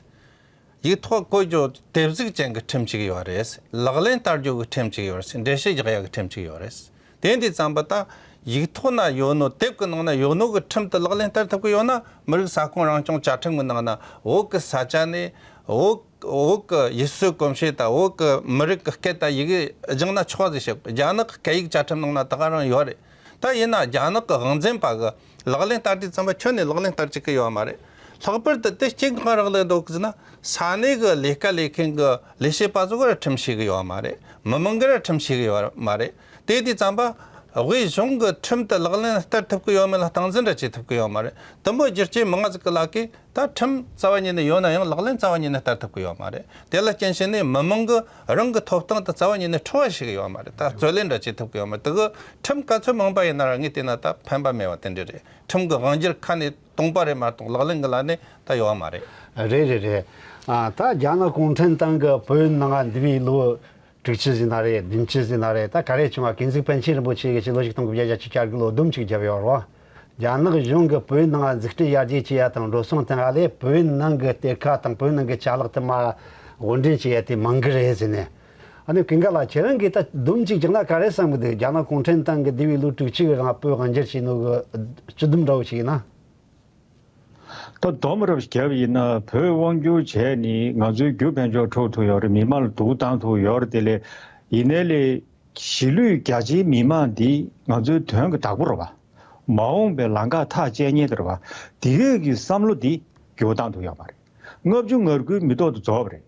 ཡིག་ཐོག་བཀོད་རྒྱུ་དེབ་གཟུགས་ཅན་གྱི་ཁྲིམས་གཅིག་ཡོད་རེད། ལག་ལེན་བསྟར་རྒྱུ་གི་ཁྲིམས་གཅིག་ཡོད་རེད། འགྲེལ་བཤད་རྒྱག་ཡག་གི་ཁྲིམས་གཅིག་ཡོད་རེད། དེ་འདི་ཙམ་པ་ད་ཡིག་ཐོག་ན་ཡོད་ནོ། དེབ་ཀྱི་ནང་ན་ཡོད་ནོ་གི་ཁྲིམས་དེ་ལག་ལེན་བསྟར་ཐུབ་ཀྱི་ཡོད་ན། མི་རིགས་ས་ཁོངས་རང་སྐྱོང་བཅའ་ཁྲིམས་ཀྱི་ནང་ན་བོད་ཀྱི་ས་ཆ་ནས། བོད། བོད་ཀྱི་ཡུལ་སྲོལ་གོམས་གཤིས་དང་བོད་ཀྱི་མི་རིགས་ཀྱི་སྐད་དང་ཡི་གེ་སྦྱངས་ན་ཆོག་ཟེར་བཤད། རྒྱ་ནག་གི་སྐད་ཡིག་བཅའ་ཁྲིམས་ནང་ན་ད་ག་རང་ཡོད་རེད། ད་ཡིན་ན་རྒྱ་ནག་གི་དབང་འཛིན་པ་གི་ལག་ལེན་བསྟར་དུས་ཙམ་པ་ཁྱོན་ནས་ལག་ལེན་བསྟར་བཅུག་གི་ཡོད་མ་རེད། ལྷག་པར་དུ་དེ་གཅིག་གང་རག་ལས་འདུག་ཟེར་ན། ས་གནས་གི་ལས་ཀ་ལས་མཁན་གི་ལས་བྱེད་པ་ཚོ་གི་ར་ཁྲིམས་ཤེས་གི་ཡོད་མ་རེད། མི་མང་གི་ར་ཁྲིམས་ཤེས་གི་ཡོད་མ་རེད། དེ་དུས་ཙམ་པ་དབུས་གཞུང་གི་ཁྲིམས་དེ་ལག་ལེན་བསྟར་ཐུབ་གི་ཡོད་མེད་ལ་སྟངས་འཛིན་ར་བྱེད་ཐུབ་གི་ཡོད་མ་རེད། དུ་མོ་བསྒྱུར་བཅོས་མང་ང་ཟིག་གི་ལག་གི། ད་ཁྲིམས་རྩ་བ་ཉིད་ནས་ཡོད་ན་ཡང་ལག་ལེན་རྩ་བ་ཉིད་ནས་བསྟར་ཐུབ་ཀྱི་ཡོད་མ་རེད། དེ་ལ་རྐྱེན་བྱས་ནས་མི་མང་གི་རང་གི་ཐོབ་ཐང་དེ་རྩ་བ་ཉིད་ནས་འཕྲོག་པ་བྱེད་ཀྱི་ཡོད་མ་རེད། ད་རྩོད་ལེན་འདྲ་བྱེད་ཐུབ་ཀྱི་ཡོད་མ་རེད། དེ་གི་ཁྲིམས་ག་ཚོད་མང་པ་ཡིན་ན་ར་ངས་བལྟས་ན་ད་ཕན་པ་མེད་པ་དེ་འདྲ་རེད། ཁྲིམས་གི་དབང་སྒྱུར་ཁ་ནས་སྟོང་པ་རེད་མ་གཏོགས་ལག་ལེན་གི་ལ་ནས་ད་ཡོད་མ་རེད། རེད་རེད་རེད། ཨ། ད་རྒྱ་ནག་གུང་ཁྲན་ཏང་གི་བོད་ནང་འདས་པའི་ལོ་དྲུག་ཅུ་ཟིན་ན་རེད། བདུན་ཅུ་ཟིན་ན་རེད། ད་ག་རེ་བྱུང་བ། ཀུན་གཟིགས་པཎ་ཆེན་རིན་པོ་ཆེ་གིས་ཕྱི་ལོ་ཆིག་སྟོང་དགུ་བརྒྱ་བརྒྱད་ཅུ་གྱ་དགུ་ལོ་སྡོམ་ཅིག་བརྒྱབ་ཡོད་རེད། རྒྱ་ནག་གཞུང་གིས་བོད་ནང་འཛུགས་སྐྲུན་ཡར་རྒྱས་བྱེད་ཡ་དང་འགྲོ་སོང་བཏང་ཡ་ལས་བོད་ནང་གི་གཏེར་ཁ་དང་བོད་ནང་གི་ཅ་ལག་དུ་མ་དབོར་འདྲེན་བྱེད་ཡ་དེ་མང་གི་རེད་ཟེར་ནས། ཨ་ནི་ཀུན་དགའ་ལགས། ཁྱེད་རང་གིས་ད་སྡོམ་ཅིག་བརྒྱབ་ན་ག་རེ་བསམ་གི་འདུག་རྒྱ་ནག་གུང་ཁྲན་ཏང་གིས་འདས་པའི་ལོ་དྲུག་ཅུ་གི་རིང་བོད་དབང་སྒྱུར་བྱས་ནོ་གི་སྤྱི་སྡོམ་འདྲ་བོ་ཞིག་ཡིན་ན། ད་སྡོམ་རབ་བརྒྱབ་ཡིན་ན་བོད་དབང་སྒྱུར་བྱས་ནས་ང་ཚོའི་རྒྱུ་དཔལ་འབྱོར་འཕྲོག་ཐུབ་ཡོད་རེད། མི་མང་ལ་སྡུག་བཏང་ཐུབ་ཡོད་རེད། དེ་ལས་ཡིན་ནའི་ལས་གཞིས་ལུས་རྒྱ་ཆེའི་མི་མང་འདི་ང་ཚོའི་དོན་གྱི་བདག་པོ་རེད་བ། མ་འོངས་པའི་ལམ་ཁ་ཐག་བཅད་མཁན་དེ་རེད་བ། དེ་གས་ཀྱི་བསམ་བློ་འདི་འགྱུར་བ་བཏང་ཐུབ་ཡོད་མ་རེད། ལྔ་བཅུ་ང་དགུའི་མི་ཐོག་ཏུ་རྫོགས་པ་རེད།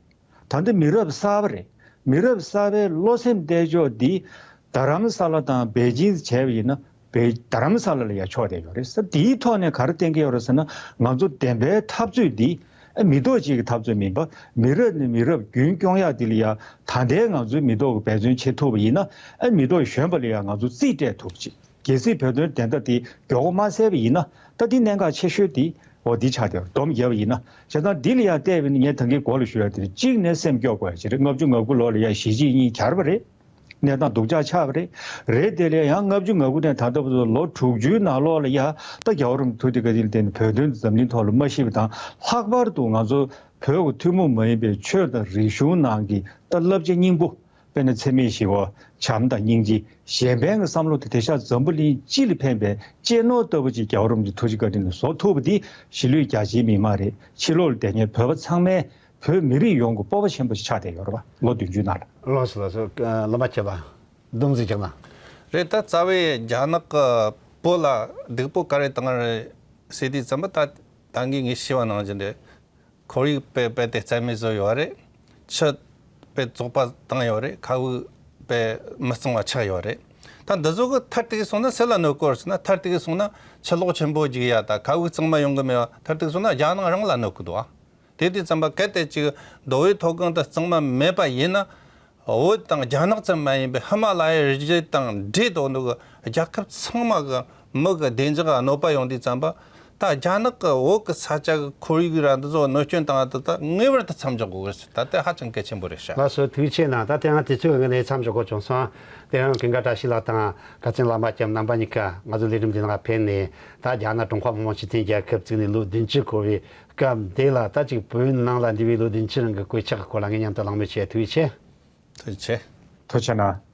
ད་ལྟ་མི་རབས་གསར་པ་རེད། མི་རབས་གསར་པའི་བློ་སེམས་གཏད་ཕྱོགས་འདི་རྡ་རམ་ས་ལ་དང་པེ་ཅིང་བྱས་པ་ཡིན་ན་པེ་རྡ་རམ་ས་ལ་ལ་ཡ་ཕྱོགས་བསྡད་ཡོད་རེད་ཟེར། དེའི་ཐོག་ནས་ག་རེ་བསྟན་གྱི་ཡོད་རེད་ཟེར་ན། ང་ཚོ་བདེན་པའི་འཐབ་རྩོད་འདི་ཨ་མི་ཐོག་གཅིག་གི་འཐབ་རྩོད་མིན་པ། མི་རབས་ནས་མི་རབས་རྒྱུན་སྐྱོང་ཡག་འདི་ལ་ཡ་ད་ལྟའི་ང་ཚོའི་མི་ཐོག་གི་འབད་བརྩོན་བྱེད་ཐུབ་པ་ཡིན་ན། ཨ་མི་ཐོག་གཞོན་པ་ལ་ཡ་ང་ཚོ་རྩིས་སྤྲད་ཐུབ་ཅིག་གལ་སྲིད་བོད་དོན་བདེན་མཐའ་དེ་མགྱོགས་པོ་མ་སེལ་བ་ཡིན་ན། ད་འདི་གནད་འགག་ཆེ་ཤོས་དེ་འོ་འདི་ཆགས་བསྡད་ཡོད་རེད། སྡོམ་བརྒྱབ་པ་ཡིན་ན། བྱས་ཙང་འདི་ལ་ཡང་བལྟས་པ་ཡིན་ན་ངས་ད་གིན་གོང་ལ་ཞུ་ཡ་དེ་རེད། གཅིག་ནས་སེམས་སྐྱོ་དགོས་ཡ་ཅིག་རེད། ལྔ་བཅུ་ང་དགུ་ལོ་ལ་ཡ་གཞིས་བྱེས་གཉིས་གྱར་བ་རེད། གནས་སྟངས་སྡུག་ཅག་ཆགས་པ་རེད། རེད། དེ་ལས་ཡང་ལྔ་བཅུ་ང་དགུ་ནས་ད་ལྟ་བར་དུ་ལོ་དྲུག་ཅུའི་ནང་ལོགས་ལ་ཡ་ད་རྒྱལ་བ་རིན་པོ་ཆེ་མཐུ་ལྡན་བཀའ་དྲིན་ལ་བརྟེན་ནས་བོད་དོན་འཛམ་གླིང་ཐོག་ལ་མ་ཤེས་པ་དང་། ལྷག་པར་དུ་ང་ཚོ་བོད་ཀྱི་ཐུན་མོང་མ་ཡིན་པའི་ཆོས་དང་རིག་གཞུང་ནང་གི་ད་བསླབ་བྱ་སྙིང་པོ། དཔེར་ན་འཚེ་མེད་ཞི་བ། བྱམས་དང་སྙིང་རྗེ། གཞན་ཕན་གྱི་བསམ་བློ་དེ་དེང་སང་འཛམ་བུ་གླིང་སྤྱི་ལ་ཕན་པའི་གཅེས་ནོར་ལྟ་བུ་ཅིག་རྒྱལ་བ་རིན་པོ་ཆེ་ཐུགས་རྗེ་བཀའ་དྲིན་ལ་བཟོ་ཐུབ་པ་འདི་གཞིས་ལུས་རྒྱ་ཆེའི་མི་མང་རེད། ཕྱི་ལོགས་ལ་བསྡད་མཁན་བོད་པ་ཚང་མས་བོད་མི་རིགས་ཡོངས་ཀྱི་སྤོབས་པ་ཆེན་པོ་ཞིག་ཆགས་བསྡད་ཡོད་རེད་བ། ལོ་བདུན་ཅུའི་ནང་ལ། ལགས་སོ་ལགས་སོ། ཨ། བླ་མ་ཁྱེད་ལ་སྡོམ་ཟིག་རྒྱག་ན། རེད། ད་རྩ་བའི་རྒྱ་ནག་གི་ བོད་ལ་སྡུག་པོ་ག་རེ་བཏང་རེད་ཟེར་དུས་ཙམ་པ། ད་ད་གིན་ངས་ཞུས་པ་ནང་བཞིན་རེད། ཁོར་ཡུག་དཔེ་རྦད་དེ་རྩ་མེད་བཟོས་ཡོད་རེད། ཆུ་དཔེ་བཙོག་པ་བཏང་ཡོད་རེད། མཁའ་དབུགས་དཔེ་མི་གཙང་བ་ཆགས་ཡོད་རེད། ད་འདི་ཚོ་གི་མཐར་གཏུགས་སོང་ན་སུ་ལ་གནོད་གོ་རེད་ཟེར་ན། མཐར་གཏུགས་སོང་ན་ཆུ་ལོག་ཆེན་པོ་ཅིག་ཡ། ད་མཁའ་དབུགས་གཙང་མ་ཡོང་གི་མེད་པ། མཐར་གཏུགས་སོང་ན་རྒྱ་ནག་རང་ལ་གནོད་གི་འདུག་ཨ། དེ་དུས་ཙམ་པ་གལ་ཏེ་ཅིག་མདོ་དབུས་མཐོ་སྒང་དུ་གཙང་མ་མེད་པ་ཡིན་ན། བོད་དང་རྒྱ་ནག་ཙམ་མ་ཡིན་པའི་ཧི་མ་ལ་ཡའི་རི་རྒྱུད་དང་འབྲེལ་འདུག་ནོ་གི་རྒྱལ་ཁབ་ཚང་མ་གི་མི་གི་བདེ་འཇགས་གནོད་པ་ཡོང་དུས་ཙམ་པ། ད་རྒྱ་ནག་གི་བོད་གི་ས་ཆ་གི་ཁོར་ཡུག་ར་འདི་ཚོ་གནོད་སྐྱོན་བཏང་ཡ་དེ་ད་ངེས་པར་དུ་མཚམས་འཇོག་དགོས་གི་རེད། ད་དེ་ཧ་ཅང་གལ་ཆེན་པོ་རེད་ཤག་ལགས་སོ། ཐུགས་རྗེ་ཆེ་གནང་། ད་དེ་རིང་དུས་ཚོད་ཀྱི་དབང་གིས་མཚམས་འཇོག་དགོས་བྱུང་སོང་། དེ་རིང་ཀུན་དགའ་བཀྲ་ཤིས་ལགས་དང་ཁ་ཆེམས་བླ་མ་ལྕམ་རྣམ་པ་གཉིས་ཀ་ང་ཚོའི་ལས་རིམ་འདི་ནང་ཕེབས་ནས། ད་རྒྱ་ནག་ཀྲུང་ཧྭ་མི་དམངས་སྤྱི་མཐུན་རྒྱལ་ཁབ་བཙུགས་ནས་ལོ་བདུན་ཅུ་འཁོར་བའི་སྐབས་འདི་ལ། ད་ཅིག་བོད་ནང་ལ་འདས་པའི་ལོ་བདུན་ཅུ་རིང་གི་གོད་ཆག་གི་སྐོར་ལ་ངེད་མཉམ་དུ་གླེང་མོལ་བྱས། ཐུགས་རྗེ་ཆེ། ཐུགས་རྗེ་ཆེ། ཐུགས་རྗེ་གནང་།